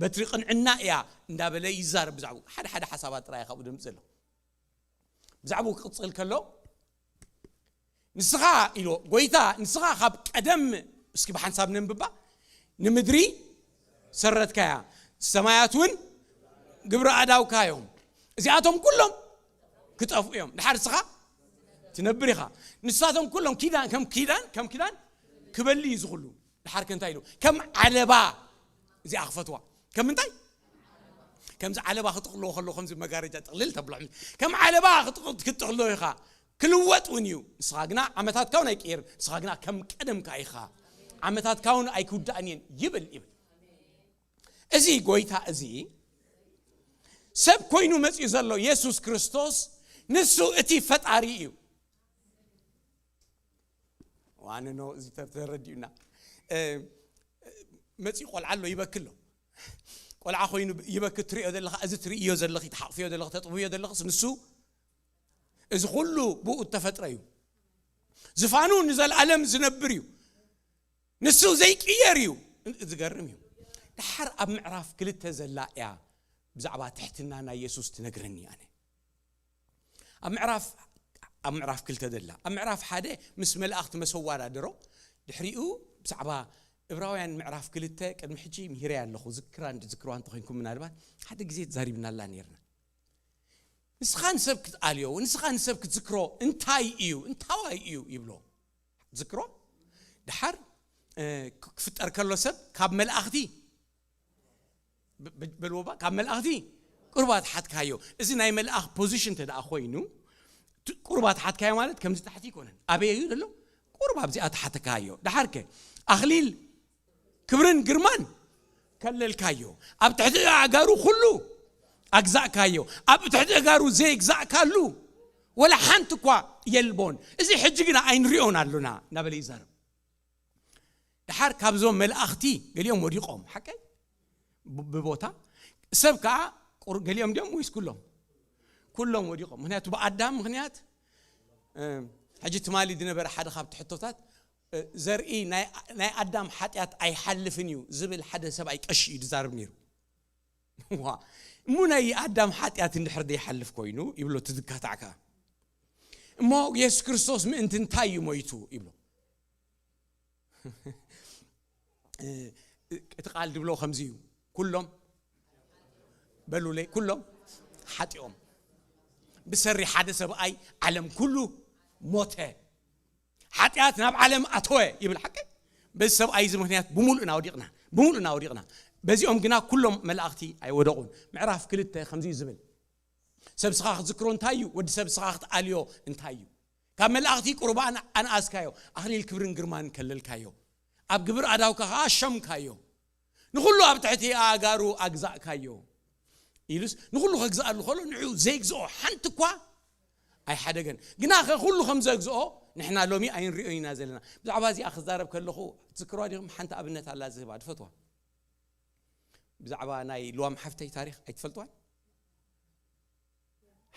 በትሪ ቅንዕና እያ እንዳበለ ይዛረብ። ብዛዕባኡ ሓደ ሓደ ሓሳባት ጥራይ ካብኡ ድምፅ ዘሎ። ብዛዕባኡ ክቕፅል ከሎ ንስኻ ኢልዎ ጎይታ፣ ንስኻ ካብ ቀደም፣ እስኪ ብሓንሳብ ነንብባ፣ ንምድሪ ሰረትካያ፣ ሰማያት እውን ግብሪ ኣዳውካዮም፣ እዚኣቶም ኩሎም ክጠፍኡ እዮም፣ ድሓር ንስኻ ትነብር ኢኻ። ንሳቶም ኩሎም ኪዳን ከም ኪዳን ከም ኪዳን ክበሊ እዩ ዝኹሉ። ድሓር ከ እንታይ ኢሉ? ከም ዓለባ እዚኣ ክፈትዋ። ከም እንታይ? ከምዚ ዓለባ ክጥቕልዎ ከሎ ከምዚ መጋረጃ ጥቕልል ተብሎ፣ ከም ዓለባ ክትጥቕልዎ ኢኻ። ክልወጥ እውን እዩ። ንስኻ ግና ዓመታትካ እውን ኣይቅየርን፣ ንስኻ ግና ከም ቀደምካ ኢኻ፣ ዓመታትካ እውን ኣይክውዳእን እየን ይብል ይብል። እዚ ጎይታ እዚ ሰብ ኮይኑ መፂኡ ዘሎ የሱስ ክርስቶስ ንሱ እቲ ፈጣሪ እዩ። ዋንኖ እዚ ተረዲኡና። መፂኡ ቆልዓ ኣሎ ይበኪ ኣሎ። ቆልዓ ኮይኑ ይበኪ ትሪኦ ዘለኻ፣ እዚ ትርእዮ ዘለኺ፣ ትሓቕፍዮ ዘለኺ፣ ተጥብብዮ ዘለኽስ ንሱ፣ እዚ ኩሉ ብኡ እተፈጥረ እዩ። ዝፋኑ ንዘለኣለም ዝነብር እዩ። ንሱ ዘይቅየር እዩ። ዝገርም እዩ። ድሓር ኣብ ምዕራፍ ክልተ ዘላ እያ ብዛዕባ ትሕትና ናይ የሱስ ትነግረኒ ኣነ። ኣብ ምዕራፍ ኣብ ምዕራፍ ክልተ ዘላ፣ ኣብ ምዕራፍ ሓደ ምስ መላእኽቲ መሰዋዳድሮ፣ ድሕሪኡ ብዛዕባ እብራውያን ምዕራፍ ክልተ ቅድሚ ሕጂ ምሂረያ ኣለኹ። ዝክራ ዝክርዋ እንተኾይንኩም ምናልባት ሓደ ግዜ ተዛሪብናላ ነርና። ንስኻ ንሰብ ክትኣልዮ፣ ንስኻ ንሰብ ክትዝክሮ እንታይ እዩ? እንታዋይ እዩ ይብሎ። ዝክሮ ድሓር ክፍጠር ከሎ ሰብ ካብ መላእኽቲ በልዎ ባ ካብ መላእኽቲ ቁርባ ተሓትካዮ። እዚ ናይ መልኣኽ ፖዚሽን እንተ ደኣ ኮይኑ ቁርባ ተሓትካዮ ማለት ከምዚ ታሕቲ ይኮነን። ኣበይ እዩ ዘሎ? ቁርባ ኣብዚኣ ተሓትካዮ። ድሓርከ ኣኽሊል ክብርን ግርማን ከለልካዮ። ኣብ ትሕቲ ኣእጋሩ ኩሉ ኣግዛእካዮ። ኣብ ትሕቲ ኣእጋሩ ዘይግዛእካሉ ወላ ሓንቲ እኳ የልቦን። እዚ ሕጂ ግና ኣይንሪኦን ኣሎና እናበለ ይዛረብ። ድሓር ካብዞም መላእኽቲ ገሊኦም ወዲቖም ሓቀይ ብቦታ ሰብ ከዓ ገሊኦም ድኦም ወይስ ኩሎም? ኩሎም ወዲቖም። ምክንያቱ ብኣዳም ምክንያት ሕጂ ትማሊ ዝነበረ ሓደ ካብቲ ሕቶታት ዘርኢ ናይ ኣዳም ሓጢኣት ኣይሓልፍን እዩ ዝብል ሓደ ሰብኣይ ቀሺ እዩ ዝዛርብ ነይሩ። ዋ እሞ ናይ ኣዳም ሓጢኣት እንድሕር ዘይሓልፍ ኮይኑ ይብሎ ትዝካታዕካ እሞ የሱስ ክርስቶስ ምእንቲ እንታይ እዩ ሞይቱ ይብሎ። እቲ ቃል ድብሎ ከምዚ እዩ። ኩሎም በሉለይ፣ ኩሎም ሓጢኦም ብሰሪ ሓደ ሰብኣይ ዓለም ኩሉ ሞተ። ሓጢኣት ናብ ዓለም ኣተወ ይብል ሓቂ። በዚ ሰብኣይ እዚ ምክንያት ብምሉእና ወዲቕና፣ ብምሉእና ወዲቕና። በዚኦም ግና ኩሎም መላእኽቲ ኣይወደቑን። ምዕራፍ ክልተ ከምዚ እዩ ዝብል። ሰብ ስኻ ክትዝክሮ እንታይ እዩ? ወዲ ሰብ ስኻ ክትኣልዮ እንታይ እዩ? ካብ መላእኽቲ ቁርባን ኣንኣስካዮ፣ ኣኽሊል ክብርን ግርማን ከለልካዮ፣ ኣብ ግብር ኣዳውካ ኸዓ ሸምካዮ፣ ንኹሉ ኣብ ትሕቲ ኣእጋሩ ኣግዛእካዮ ኢሉስ ንኹሉ ከግዝኣሉ ከሎ ንዑ ዘይግዝኦ ሓንቲ እኳ ኣይሓደገን። ግና ኸ ኩሉ ከም ዘግዝኦ ንሕና ሎሚ ኣይንሪኦ ኢና ዘለና። ብዛዕባ እዚኣ ክዛረብ ከለኹ ትዝክርዋ ዲኹም? ሓንቲ ኣብነት ኣላ ዝህባ ድፈትዋ። ብዛዕባ ናይ ልዋም ሓፍተይ ታሪኽ ኣይትፈልጥዋን?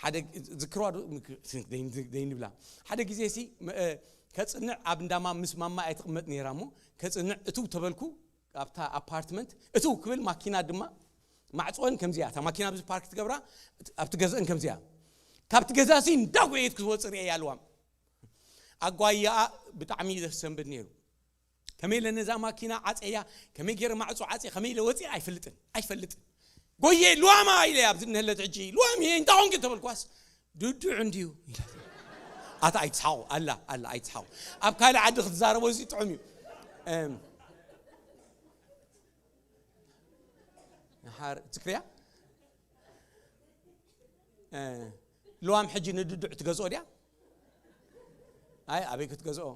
ሓደ ዝክርዋ ዘይንብላ ሓደ ግዜ ሲ ከፅንዕ ኣብ እንዳማ ምስ ማማ ኣይትቕመጥ ነይራ እሞ ከፅንዕ እትው ተበልኩ ኣብታ ኣፓርትመንት እትው ክብል ማኪና ድማ ማዕፅወን ከምዚያ እታ ማኪና ኣብዚ ፓርክ ትገብራ ኣብቲ ገዝአን ከምዚያ ካብቲ ገዛ ሲ እንዳጎየት ክትወፅእ ርእየ ያልዋም ኣጓያኣ ብጣዕሚ ዘሰንብድ ነይሩ ከመይ ኢለ ነዛ ማኪና ዓፀያ ከመይ ገይረ ማዕፆ ዓፅየ ከመይ ኢለ ወፅየ ኣይፈልጥን ኣይፈልጥን ጎየ ልዋማ ኢለ ኣብዚ እነህለት ሕጂ ልዋም እየ እንታይ ኮንኪ ተበልኳስ ድዱዕ እንድዩ ኣታ ኣይትስሓቁ ኣላ ኣላ ኣይትስሓቁ ኣብ ካልእ ዓዲ ክትዛረቦ እዚ ጥዑም እዩ ሓር ትክርያ ልዋም ሕጂ ንድዱዕ ትገዝኦ ድያ ኣይ ኣበይ ክትገዝኦ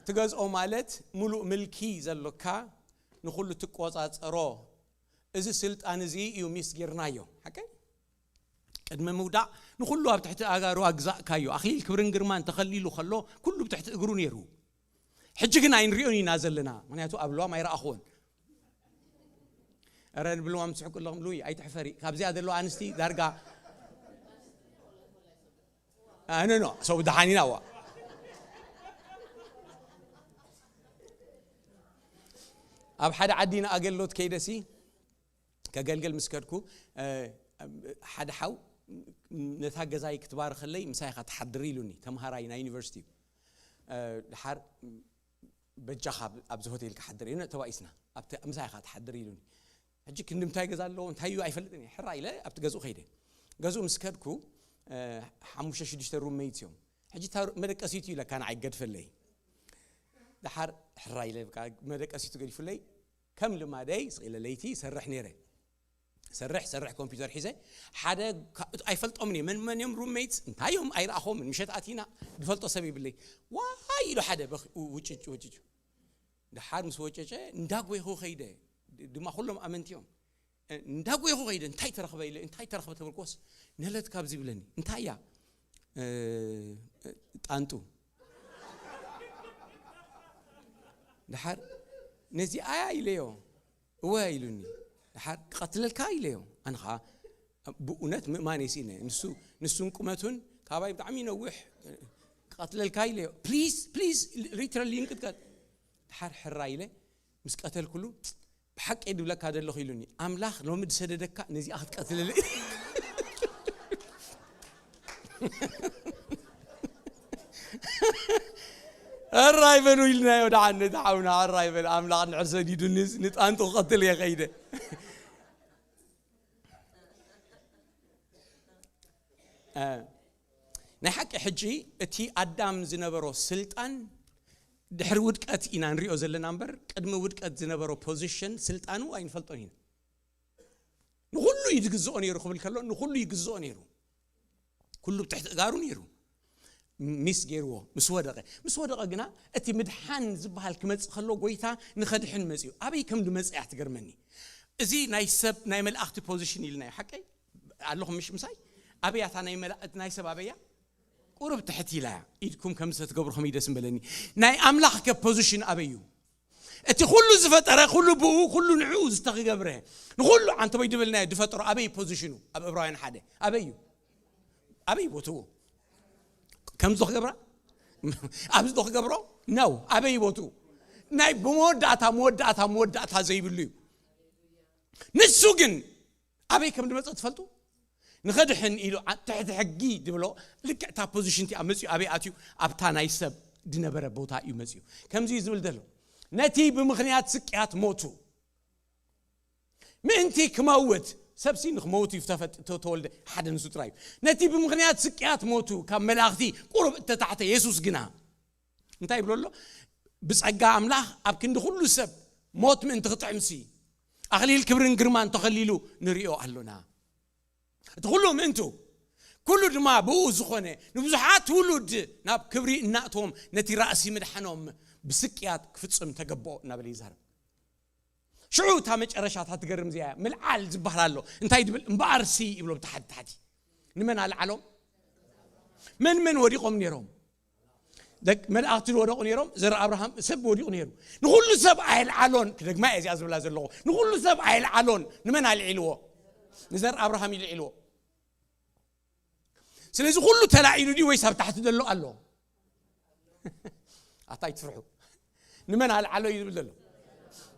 ትገዝኦ ማለት ሙሉእ ምልኪ ዘሎካ ንኩሉ ትቆፃፀሮ እዚ ስልጣን እዚ እዩ ሚስ ጌርናዮ ሓቀይ ቅድሚ ምውዳቕ ንኩሉ ኣብ ትሕቲ ኣጋሩ ኣግዛእካዮ ኣኽሊል ክብርን ግርማን ተኸሊሉ ከሎ ኩሉ ብትሕቲ እግሩ ነይሩ ሕጂ ግን ኣይንሪኦን ኢና ዘለና ምክንያቱ ኣብ ልዋም ኣይረኣኽዎን ረ ንብልዋም ትስሕቁ ኣለኹም ሉይ ኣይትሕፈሪ ካብዚኣ ዘለዋ ኣንስቲ ዳርጋ ኣነ ኖ ሰው ደሓን ኢና ዋ ኣብ ሓደ ዓዲ ንኣገልግሎት ከይደሲ ከገልግል ምስ ከድኩ ሓደ ሓው ነታ ገዛይ ክትባርኸለይ ምሳይ ኢኻ ትሓድር ኢሉኒ ተምሃራይ ናይ ዩኒቨርሲቲ እዩ ድሓር በጃኻ ኣብዚ ሆቴል ክሓድር እዩ ተባኢስና ኣብቲ ምሳይ ኢኻ ትሓድር ኢሉኒ ሕጂ ክንዲ ምንታይ ገዛ ኣለዎ እንታይ እዩ ኣይፈልጥን እየ ሕራ ኢለ ኣብቲ ገዝኡ ከይደ ገዝኡ ምስ ከድኩ ሓሙሽተ ሽዱሽተ ሩመይት እዮም ሕጂ መደቀሲቱ ኢለካ ንዓይ ገድፈለይ ድሓር ሕራ ኢለ መደቀሲቱ ገዲፉለይ ከም ልማደይ ስቕ ኢለ ለይቲ ይሰርሕ ነይረ ሰርሕ ሰርሕ ኮምፒውተር ሒዘ ሓደ ኣይፈልጦምን እየ መን መን እዮም ሩሜትስ እንታይ እዮም ኣይረኣኾምን ምሸት ኣቲና ዝፈልጦ ሰብ ይብለይ ዋይ ኢሉ ሓደ ውጭጭ ውጭጭ ድሓር ምስ ወጨጨ እንዳጎይኹ ከይደ ድማ ኩሎም ኣመንቲ እዮም እንዳጎይኹ ከይደ እንታይ ተረኽበ ኢለ እንታይ ተረኽበ ተበልኮስ ነለት ካብዚ ይብለኒ እንታይ እያ ጣንጡ ድሓር ነዚ ኣያ ኢለዮ እወ ኢሉኒ ድሓር ክቐትለልካ ኢለዮ ኣነ ከዓ ብእውነት ምእማን የስኢነ ንሱ ንሱን ቁመቱን ካባይ ብጣዕሚ ነዊሕ ክቐትለልካ ኢለዮ ፕሊዝ ፕሊዝ ሪትረሊ ይንቅጥቀጥ ድሓር ሕራ ኢለ ምስ ቀተልኩሉ ብሓቂ ድብለካ ዘለኹ ኢሉኒ ኣምላኽ ሎሚ ዝሰደደካ ነዚኣ ክትቀትልል ኣራይ በሉ ኢልናዮ። ደሓን ነቲ ሓውና ኣራይ በል፣ ኣምላኽ እንድሕር ሰዲዱኒ ንጣንጡ ክቐትል እየ ከይደ። እ፣ ናይ ሓቂ ሕጂ እቲ ኣዳም ዝነበሮ ስልጣን ድሕሪ ውድቀት ኢና ንሪኦ ዘለና እምበር፣ ቅድሚ ውድቀት ዝነበሮ ፖዚሽን ስልጣኑ ኣይንፈልጦን ኢና። ንኹሉ እዩ ዝግዝኦ ነይሩ ክብል ከሎ፣ ንኹሉ ይግዝኦ ነይሩ። ኩሉ ብትሕቲ እጋሩ ነይሩ። ሚስ ገይርዎ ምስ ወደቐ፣ ምስ ወደቐ ግና እቲ ምድሓን ዝበሃል ክመጽእ ከሎ፣ ጎይታ ንኸድሕን መጽዩ። ኣበይ ከም ዝመጽእ እያ ትገርመኒ። እዚ ናይ ሰብ ናይ መላእኽቲ ፖዚሽን ኢልናዮ ሓቀይ ኣለኹም ምሽ ምሳይ? ኣበይ እያ እታ ናይ መላ-፣ ናይ ሰብ ኣበይ እያ? ቁሩብ ትሕት ኢላ እያ። ኢድኩም ከም ዝተትገብሩ ከመይ ደስ ምበለኒ። ናይ ኣምላኽ ከ ፖዚሽን ኣበይ እዩ? እቲ ኩሉ ዝፈጠረ፣ ኩሉ ብኡ፣ ኩሉ ንዕኡ ዝተገብረ፣ ንኹሉ ዓንተቦይ ድበልናዮ ዝፈጠሮ ኣበይ ፖዚሽኑ? ኣብ ዕብራውያን ሓደ ኣበይ እዩ? ኣበይ ቦትኡ? ከምዚ ዶ ክገብራ? ኣብዚ ዶ ክገብሮ? ነው። ኣበይ ቦትኡ? ናይ ብመወዳእታ፣ መወዳእታ፣ መወዳእታ ዘይብሉ እዩ። ንሱ ግን ኣበይ ከም ዝመጸ ትፈልጡ? ንኸድሕን ኢሉ ዓ-፣ ትሕቲ ሕጊ ድብሎ ልክዕ እታ ፖዚሽን እቲኣ መጺኡ ኣበይ ኣትዩ? ኣብታ ናይ ሰብ ድነበረ ቦታ እዩ መጺኡ። ከምዚ እዩ ዝብል ዘሎ፣ ነቲ ብምኽንያት ስቅያት ሞቱ፣ ምእንቲ ክመውት፣ ሰብሲ ንክመውት እዩ ዝተፈጥ-፣ ተ-፣ ተወልደ፣ ሓደ ንሱ ጥራይ እዩ። ነቲ ብምኽንያት ስቅያት ሞቱ ካብ መላእኽቲ ቁሩብ እተታሕተ የሱስ ግና፣ እንታይ ይብሎ ኣሎ? ብጸጋ ኣምላኽ ኣብ ክንዲ ኩሉ ሰብ ሞት ምእንቲ ክጥዕምሲ፣ ኣኽሊል ክብርን ግርማን ተኸሊሉ ንርእዮ ኣሎና። እቲ ኩሉ ምእንቱ፣ ኩሉ ድማ ብኡ ዝኾነ፣ ንብዙሓት ውሉድ ናብ ክብሪ እናእተዎም ነቲ ራእሲ ምድሓኖም ብስቅያት ክፍጽም ተገብኦ እናበለ ይዛረብ። ሽዑ እታ መጨረሻ እታ ትገርም እዚኣ እያ። ምልዓል ዝበሃል ኣሎ። እንታይ ድብል? እምበኣርሲ ይብሎ ብታሕቲ ታሕቲ። ንመን ኣልዓሎም? መን መን ወዲቖም ነይሮም? ደቅ መላእኽቲ ወደቑ ነይሮም። ዘር ኣብርሃም ሰብ ወዲቑ ነይሩ። ንኹሉ ሰብ ኣየልዓሎን። ክደግማ እየ እዚኣ ዝብላ ዘለኹ። ንኹሉ ሰብ ኣየልዓሎን። ንመን ኣልዒልዎ? ንዘር ኣብርሃም ይልዒልዎ። ስለዚ ኩሉ ተላዒሉ ድዩ ወይስ ኣብ ታሕቲ ዘሎ ኣሎ? ኣታ ኣይትፍርሑ። ንመን ኣልዓሎ እዩ ዝብል ዘሎ?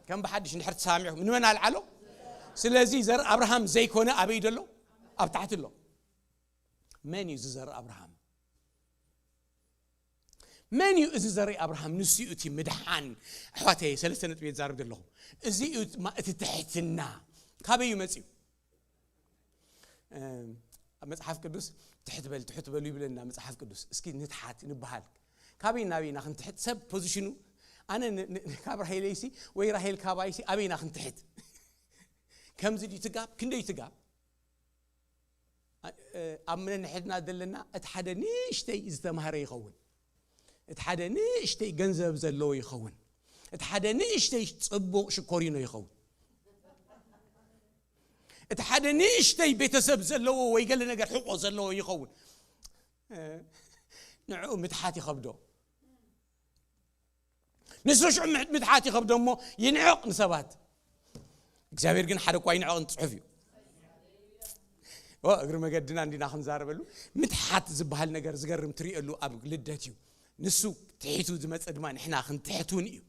ከም ብሓድሽ እንድሕር ተሳሚዕኩም፣ ንመን ኣልዓሎ? ስለዚ ዘር ኣብርሃም ዘይኮነ ኣበይ ዘሎ? ኣብ ታሕቲ ኣሎ። መን እዩ እዚ ዘር ኣብርሃም? መን እዩ እዚ ዘር ኣብርሃም? ንሱ እዩ እቲ ምድሓን። ኣሕዋተይ፣ ሰለስተ ነጥቢ እየ ዝዛረብ ዘለኹ። እዚ እዩ እቲ ማ-፣ እቲ ትሕትና። ካበይ እዩ መጺኡ? እም፣ ኣብ መጽሓፍ ቅዱስ ትሕት በል፣ ትሕት በሉ ይብለና መጽሓፍ ቅዱስ። እስኪ ንትሓት፣ ንበሃል። ካበይ ናበይ ኢና ክንትሕት? ሰብ ፖዚሽኑ፣ ኣነ ን-፣ ን-፣ ን-፣ ካብ ራሄለይሲ ወይ ራሄል ካባይሲ ኣበይ ኢና ክንትሕት? ከምዚ ድዩ ትጋብ? ክንደይ ትጋብ? እ፣ ኣብ ነንሕድና ዘለና እቲ ሓደ ንእሽተይ ዝተማህረ ይኸውን። እቲ ሓደ ንእሽተይ ገንዘብ ዘለዎ ይኸውን። እቲ ሓደ ንእሽተይ ጽቡቕ ሽኮሪኖ ይኸውን። እቲ ሓደ ንእሽተይ ቤተሰብ ዘለዎ ወይ ገለ ነገር ሕቆ ዘለዎ ይኸውን። እ፣ ንዕኡ ምትሓት ይኸብዶ። ንሱ ሽዑ ምሕ-፣ ምትሓት ይኸብዶ እሞ ይንዕቕ ንሰባት። እግዚኣብሔር ግን ሓደ እኳ ይንዕቕ ጽሑፍ እዩ። ኦ፣ እግሪ መገድና እንዲና ክንዛረበሉ። ምትሓት ዝበሃል ነገር ዝገርም ትርእየሉ ኣብ ልደት እዩ። ንሱ ትሒቱ ዝመጸ ድማ ንሕና ክንትሕት እውን እዩ።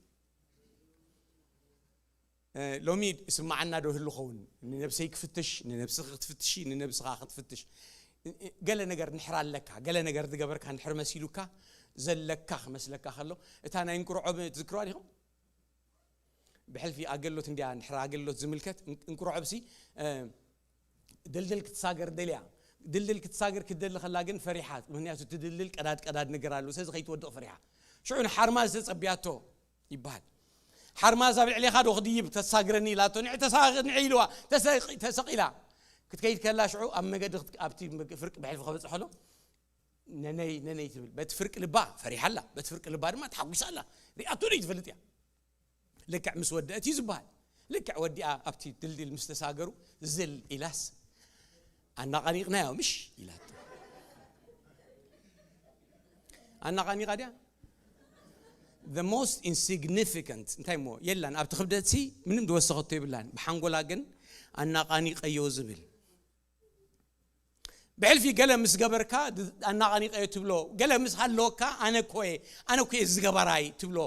እ፣ ሎሚ ይስማዓና ዶ ህሉ ኸውን? ንነብሰይ ክፍትሽ፣ ንነብስኺ ክትፍትሺ፣ ንነብስኻ ክትፍትሽ። እ፣ እ፣ ገለ ነገር ንሕር ኣለካ፣ ገለ ነገር ዝገበርካ ንሕር መሲሉካ ዘለካ ክመስለካ ከሎ፣ እታ ናይ እንቁርዖ ብ-፣ ትዝክርዋ ዲኹም? ብሕልፊ ኣገሎት እንድያ ንሕር ኣገሎት ዝምልከት። እን-፣ እንቁርዖ ብሲ፣ እ፣ ድልድል ክትሳገር ደልያ። ድልድል ክትሳገር ክትደሊ ከላ ግን ፈሪሓ። ምክንያቱ እቲ ድልድል ቀዳድ ቀዳድ ነገር ኣለዎ። ስለዚ ከይትወድቕ ፈሪሓ። ሽዑ ንሓርማዝ ተጸብያቶ ይበሃል። ሓርማዝ ኣብ ልዕሌኻ ዶ ክድይብ ተሳግረኒ ኢላቶ። ንዕ ተሳግ-፣ ንዕ ኢልዋ። ተሰቂ-፣ ተሰቒላ። ክትከይድ ከላ ሽዑ ኣብ መገዲ ክት-፣ ኣብቲ መግ-፣ ፍርቂ ብሕልፊ ከበጽሕ ከሎ፣ "ነነይ፣ ነነይ" ትብል። በቲ ፍርቂ ልባ ፈሪሓ ኣላ። በቲ ፍርቂ ልባ ድማ ተሓጒሳ ኣላ። ሪኣቶ ዶ ትፈልጥ እያ? ልክዕ ምስ ወደአት እዩ ዝበሃል። ልክዕ ወዲኣ ኣብቲ ድልድል ምስ ተሳገሩ ዝል ኢላስ፣ "ኣናቓኒቕናዮ ምሽ?" ኢላቶ። ኣናቓኒቓ ድያ? The most insignificant፣ እንታይ እሞ የላን፣ ኣብቲ ክብደትሲ ምንም ዝወሰኸቶ የብላን። ብሓንጎላ ግን ኣናቓኒቐዮ ዝብል። ብሕልፊ ገለ ምስ ገበርካ ድ-፣ ኣናቓኒቐዮ ትብሎ፣ ገለ ምስ ሃለወካ ኣነ እኮ እየ፣ ኣነ እኮ እየ ዝገበራይ ትብሎ።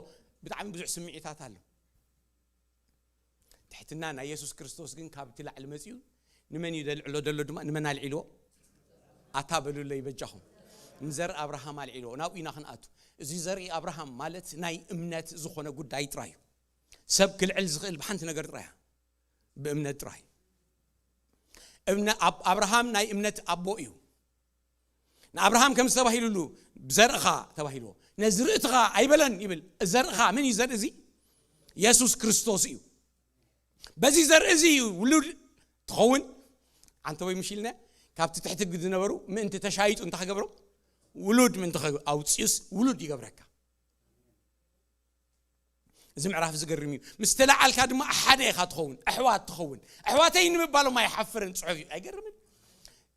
ብጣዕሚ ብዙሕ ስምዒታት ኣሎ። ትሕትና ናይ የሱስ ክርስቶስ ግን ካብቲ ላዕሊ መጺኡ ንመን እዩ ዘልዕሎ ዘሎ ድማ ንመን ኣልዒልዎ? ኣታ በሉለይ በጃኹም። ንዘር ኣብርሃም ኣልዒሎ፣ ናብኡ ኢና ክንኣቱ። እዚ ዘርኢ ኣብርሃም ማለት ናይ እምነት ዝኾነ ጉዳይ ጥራይ እዩ። ሰብ ክልዕል ዝኽእል ብሓንቲ ነገር ጥራይ እያ፣ ብእምነት ጥራይ። እምነ-፣ ኣብ-፣ ኣብርሃም ናይ እምነት ኣቦ እዩ። ንኣብርሃም ከም ዝተባሂሉሉ፣ ብዘርእኻ ተባሂልዎ። ነዝርእትኻ ኣይበለን ይብል። ዘርእኻ መን እዩ? ዘርኢ እዚ የሱስ ክርስቶስ እዩ። በዚ ዘርኢ እዚ እዩ ውሉድ ትኸውን። ዓንተ ወይ ምሽ ኢልና፣ ካብቲ ትሕቲ ዝነበሩ ምእንቲ ተሻይጡ እንታይ ክገብሮም? ውሉድ ምእንቲ ከ-፣ ኣውፅኡስ ውሉድ ይገብረካ። እዚ ምዕራፍ ዝገርም እዩ። ምስ ተለዓልካ ድማ ሓደ ኢኻ ትኸውን፣ ኣሕዋት ትኸውን። ኣሕዋተይ ንምባሎም ኣይሓፍርን፣ ጽሑፍ እዩ። ኣይገርምን?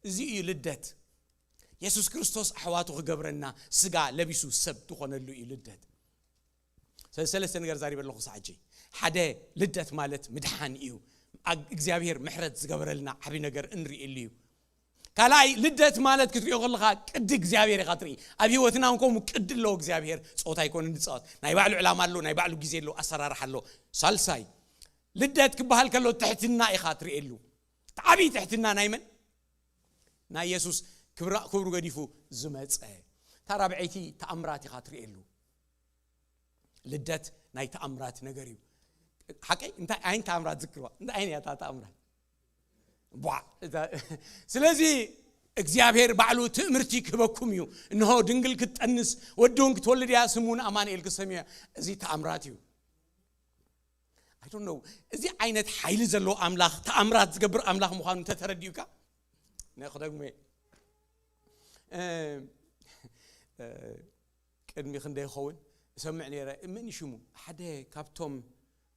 እዚ እዩ ልደት። የሱስ ክርስቶስ ኣሕዋቱ ክገብረና፣ ስጋ ለቢሱ ሰብ ዝኾነሉ እዩ ልደት። ስለ ሰለስተ ነገር ዛሪበ ኣለኹ ሳዕ ሕጂ። ሓደ፣ ልደት ማለት ምድሓን እዩ። ኣግ-፣ እግዚኣብሔር ምሕረት ዝገበረልና ዓቢ ነገር እንርእየሉ እዩ። ካልኣይ፣ ልደት ማለት ክትሪኦ ከለኻ ቅዲ እግዚኣብሔር ኢኻ ትርኢ። ኣብ ህይወትና እውን ከምኡ ቅዲ ኣለዎ እግዚኣብሔር። ጸወታ ኣይኮነን ዝጻወት። ናይ ባዕሉ ዕላማ ኣሎ፣ ናይ ባዕሉ ግዜ ኣሎ፣ ኣሰራርሓ ኣሎ። ሳልሳይ፣ ልደት ክበሃል ከሎ ትሕትና ኢኻ ትርእየሉ። ዓቢ ትሕትና ናይ መን? ናይ የሱስ ክብራ-፣ ክብሩ ገዲፉ ዝመጸ። እታ ራብዐይቲ ተኣምራት ኢኻ ትርእየሉ። ልደት ናይ ተኣምራት ነገር እዩ። ሓቀይ? እንታይ ዓይነት ተኣምራት ዝክርዋ? እንታይ ዓይነት እያ እታ ተኣምራት? ቧዕ። እዛ-፣ ስለዚ እግዚኣብሔር ባዕሉ ትእምርቲ ክህበኩም እዩ። እንሆ ድንግል ክትጠንስ፣ ወዲ እውን ክትወልድ እያ፣ ስሙ እውን ኣማኑኤል ክሰምዮ። እዚ ተኣምራት እዩ። I don't know። እዚ ዓይነት ሓይሊ ዘለዎ ኣምላኽ፣ ተኣምራት ዝገብር ኣምላኽ ምዃኑ እንተተረዲኡካ፣ ንክደግሞ እየ። እ፣ እ፣ ቅድሚ ክንደይ ይኸውን እሰምዕ ነይረ። መን እዩ ሽሙ? ሓደ ካብቶም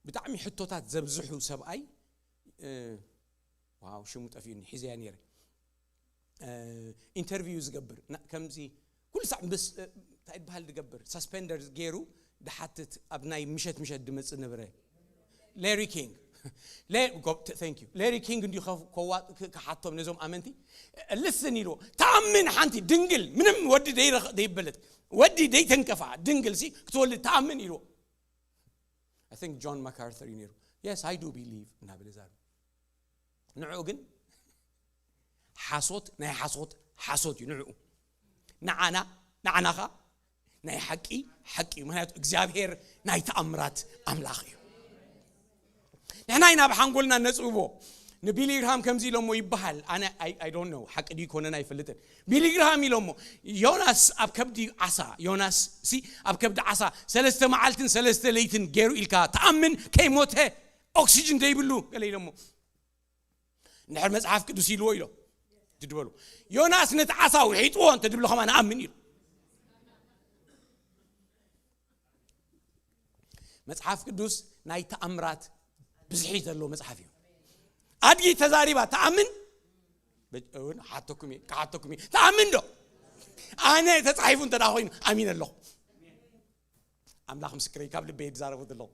ብጣዕሚ ሕቶታት ዘብዝሑ ሰብኣይ፣ እ፣ ዋው፣ ሽሙ ጠፊኡኒ፣ ሒዘያ ነይረ። እ፣ ኢንተርቪው ዝገብር፣ ና-፣ ከምዚ ኩሉ ሳዕ ምስ፣ እ፣ እንታይ ይበሃል ዝገብር፣ ሳስፔንደር ገይሩ ድሓትት፣ ኣብ ናይ ምሸት ምሸት ድመጽእ ነበረ። ሌሪ ኪንግ። ሌ-፣ ጎ-፣ ተ-፣ thank you። ሌሪ ኪንግ እንዲዩ ከ-፣ ከዋ-፣ ክ-፣ ክሓቶም ነዞም ኣመንቲ። ልስን ኢልዎ። ተኣምን ሓንቲ ድንግል፣ ምንም ወዲ ደይረኸ-፣ ደይበለት፣ ወዲ ደይተንከፋ ድንግል ሲ ክትወልድ ተኣምን ኢልዎ። I think ጆን ማካርተር እዩ ነይሩ። Yes, I do believe እናበለ ዛረበ። ንዕኡ ግን ሓሶት ናይ ሓሶት ሓሶት እዩ ንዕኡ። ንዓና፣ ንዓናኻ ናይ ሓቂ ሓቂ እዩ። ምኽንያቱ እግዚኣብሔር ናይ ተኣምራት ኣምላኽ እዩ። ንሕና ኢና ኣብ ሓንጎልና ነጽብቦ። ንቢሊ ግርሃም ከምዚ ኢሎሞ ይበሃል። ኣነ፣ I፣ I don't know፣ ሓቂ ድዩ ይኮነን ኣይፈልጥን። ቢሊ ግርሃም ኢሎሞ፣ ዮናስ ኣብ ከብዲ ዓሳ፣ ዮናስ ሲ ኣብ ከብዲ ዓሳ ሰለስተ መዓልትን ሰለስተ ለይትን ገይሩ ኢልካ ትኣምን? ከይሞተ ኦክሲጅን ዘይብሉ ገለ ኢሎሞ። እንድሕር መጽሓፍ ቅዱስ ኢልዎ ኢሎ ትድበሉ። ዮናስ ነቲ ዓሳ ውሒጥዎ እንተ ድብሎ ከማን ኣምን ኢሉ። መጽሓፍ ቅዱስ ናይ ተኣምራት ብዝሒ ዘለዎ መጽሓፍ እዩ። ኣድጊ ተዛሪባ ትኣምን? በ-፣ እውን ሓተኩም እየ፣ ክሓተኩም እየ። ትኣምን ዶ? ኣነ ተጻሒፉ እንተ ደኣ ኮይኑ ኣሚነ ኣለኹ። ኣምላኽ ምስክረይ፣ ካብ ልበይ ዝዛረቡ ዘለኹ።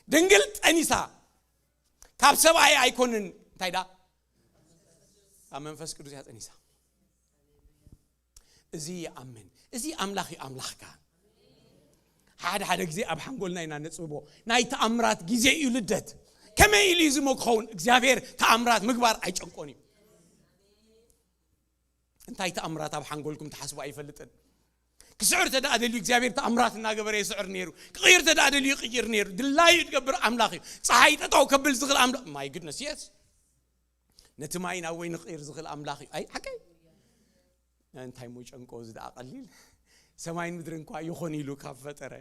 ድንግል ጠኒሳ፣ ካብ ሰብኣይ ኣይኮንን፣ እንታይ ደኣ? ካብ መንፈስ ቅዱስ እያ ጠኒሳ። እዚ ይኣምን። እዚ ኣምላኽ እዩ ኣምላኽካ። ሓደ ሓደ ግዜ ኣብ ሓንጎልና ኢና ነጽብቦ። ናይ ተኣምራት ግዜ እዩ ልደት። ከመይ ኢሉ እዩ ዝሞ ክኸውን? እግዚኣብሔር ተኣምራት ምግባር ኣይጨንቆን እዩ። እንታይ ተኣምራት ኣብ ሓንጎልኩም ትሓስቡ ኣይፈልጥን። ክስዕር ተደኣ ደልዩ እግዚኣብሔር ተኣምራት እናገበረ ይስዕር ነይሩ። ክቕይር ተደኣ ደልዩ ይቕይር ነይሩ። ድላዩ ዝገብር ኣምላኽ እዩ። ፀሓይ ጠጠው ከብል ዝኽእል ኣምላኽ። My goodness, yes። ነቲ ማይ ናብ ወይኒ ክቕይር ዝኽእል ኣምላኽ እዩ። ኣይ፣ ሓቀይ። እንታይ ሞ ጨንቆ፣ እዚ ደኣ ቀሊል። ሰማይን ምድርን እኳ ይኾን ኢሉ ካብ ፈጠረ፣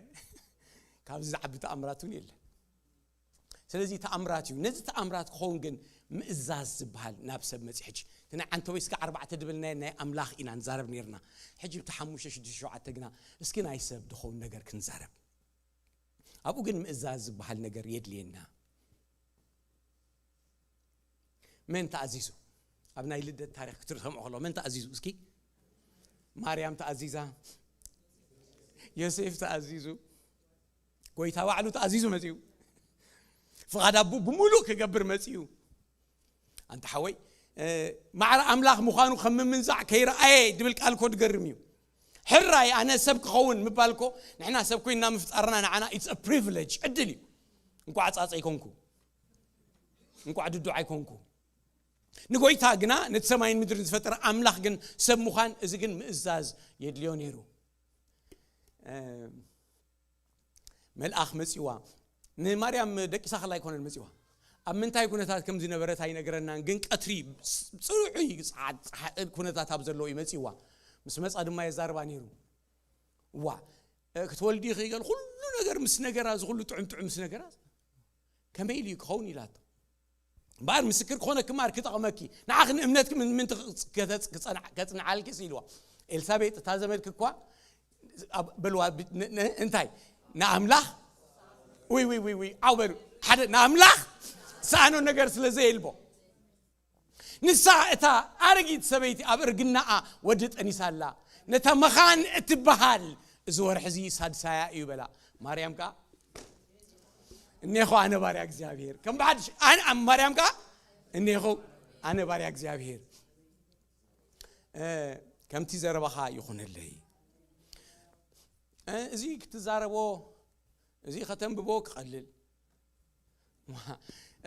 ካብዚ ዝዓቢ ተኣምራት እውን የለን። ስለዚ ተኣምራት እዩ። ነዚ ተኣምራት ክኸውን ግን ምእዛዝ ዝበሃል ናብ ሰብ መጺ። ሕጂ እቲ ናይ ዓንተወይ ስጋ ኣርባዕተ ድበልናዮ ናይ ኣምላኽ ኢና ንዛረብ ነይርና። ሕጂ ብቲ ሓሙሽተ፣ ሽዱሽተ፣ ሸውዓተ ግና እስኪ ናይ ሰብ ድኸውን ነገር ክንዛረብ። ኣብኡ ግን ምእዛዝ ዝበሃል ነገር የድልየና። መን ተኣዚዙ? ኣብ ናይ ልደት ታሪኽ ክትሰምዑ ከለኹ መን ተኣዚዙ? እስኪ ማርያም ተኣዚዛ፣ ዮሴፍ ተኣዚዙ፣ ጎይታ ባዕሉ ተኣዚዙ መጺኡ። ፍቓድ ኣቡ ብምሉእ ክገብር መጺኡ። ኣንታ ሓወይ፣ እ፣ ማዕረ ኣምላኽ ምዃኑ ከም ምምንዛዕ ከይረኣየ ድብል ቃል እኮ ድገርም እዩ። ሕራይ ኣነ ሰብ ክኸውን ምባል እኮ፣ ንሕና ሰብ ኮይንና ምፍጣርና ንዓና it's a privilege፣ ዕድል እዩ። እንቋዕ ጻጸ ኣይኮንኩ፣ እንቋዕ ድዱዕ ኣይኮንኩ። ንጎይታ ግና፣ ነቲ ሰማይን ምድርን ዝፈጠረ ኣምላኽ ግን ሰብ ምዃን፣ እዚ ግን ምእዛዝ የድልዮ ነይሩ። መልኣኽ መጺዋ። ንማርያም ደቂሳ ከላ ኣይኮነን መጺዋ። ኣብ ምንታይ ኩነታት ከም ዝነበረት ኣይነገረናን፣ ግን ቀትሪ ጽዑይ ጸዓ-፣ ጸዓ-፣ ኩነታት ኣብ ዘለዎ እዩ መጺዋ። ምስ መጻ ድማ የዛርባ ነይሩ። ዋ፣ እ፣ ክትወልዲ ኢኺ ገል ኩሉ ነገር ምስ ነገራ፣ እዚ ኩሉ ጥዑም ጥዑም ምስ ነገራ፣ ከመይ ኢሉ እዩ ክኸውን ኢላቶ። እምበኣር ምስክር ክኾነኪ እምበኣር ክጠቕመኪ፣ ንዓኺ ንእምነትኪ ምን-፣ ምንቲ ክጽ-፣ ከተጽ-፣ ክጸንዓ-፣ ከጽንዓልኪ ኢልዋ። ኤልሳቤጥ እታ ዘመድኪ እኳ ኣብ-፣ በልዋ ብ-፣ ን-፣ ን-፣ እንታይ? ንኣምላኽ? ውይ፣ ውይ፣ ውይ፣ ውይ፣ ዓው በሉ። ሓደ ንኣምላኽ ዝሰኣኖ ነገር ስለ ዘየልቦ። ንሳ እታ ኣረጊት ሰበይቲ ኣብ እርግናኣ ወዲ ጠኒሳ ኣላ። ነታ መኻን እትበሃል እዚ ወርሒ እዚ ሳድሳያ እዩ በላ። ማርያም ከኣ እኔኹ ኣነ ባርያ እግዚኣብሔር። ከም ብሓድሽ ኣነ፣ ኣብ ማርያም ከኣ እኔኹ ኣነ ባርያ እግዚኣብሔር። እ፣ ከምቲ ዘረባኻ ይኹነለይ። እ፣ እዚ ክትዛረቦ፣ እዚ ከተንብቦ ክቐልል።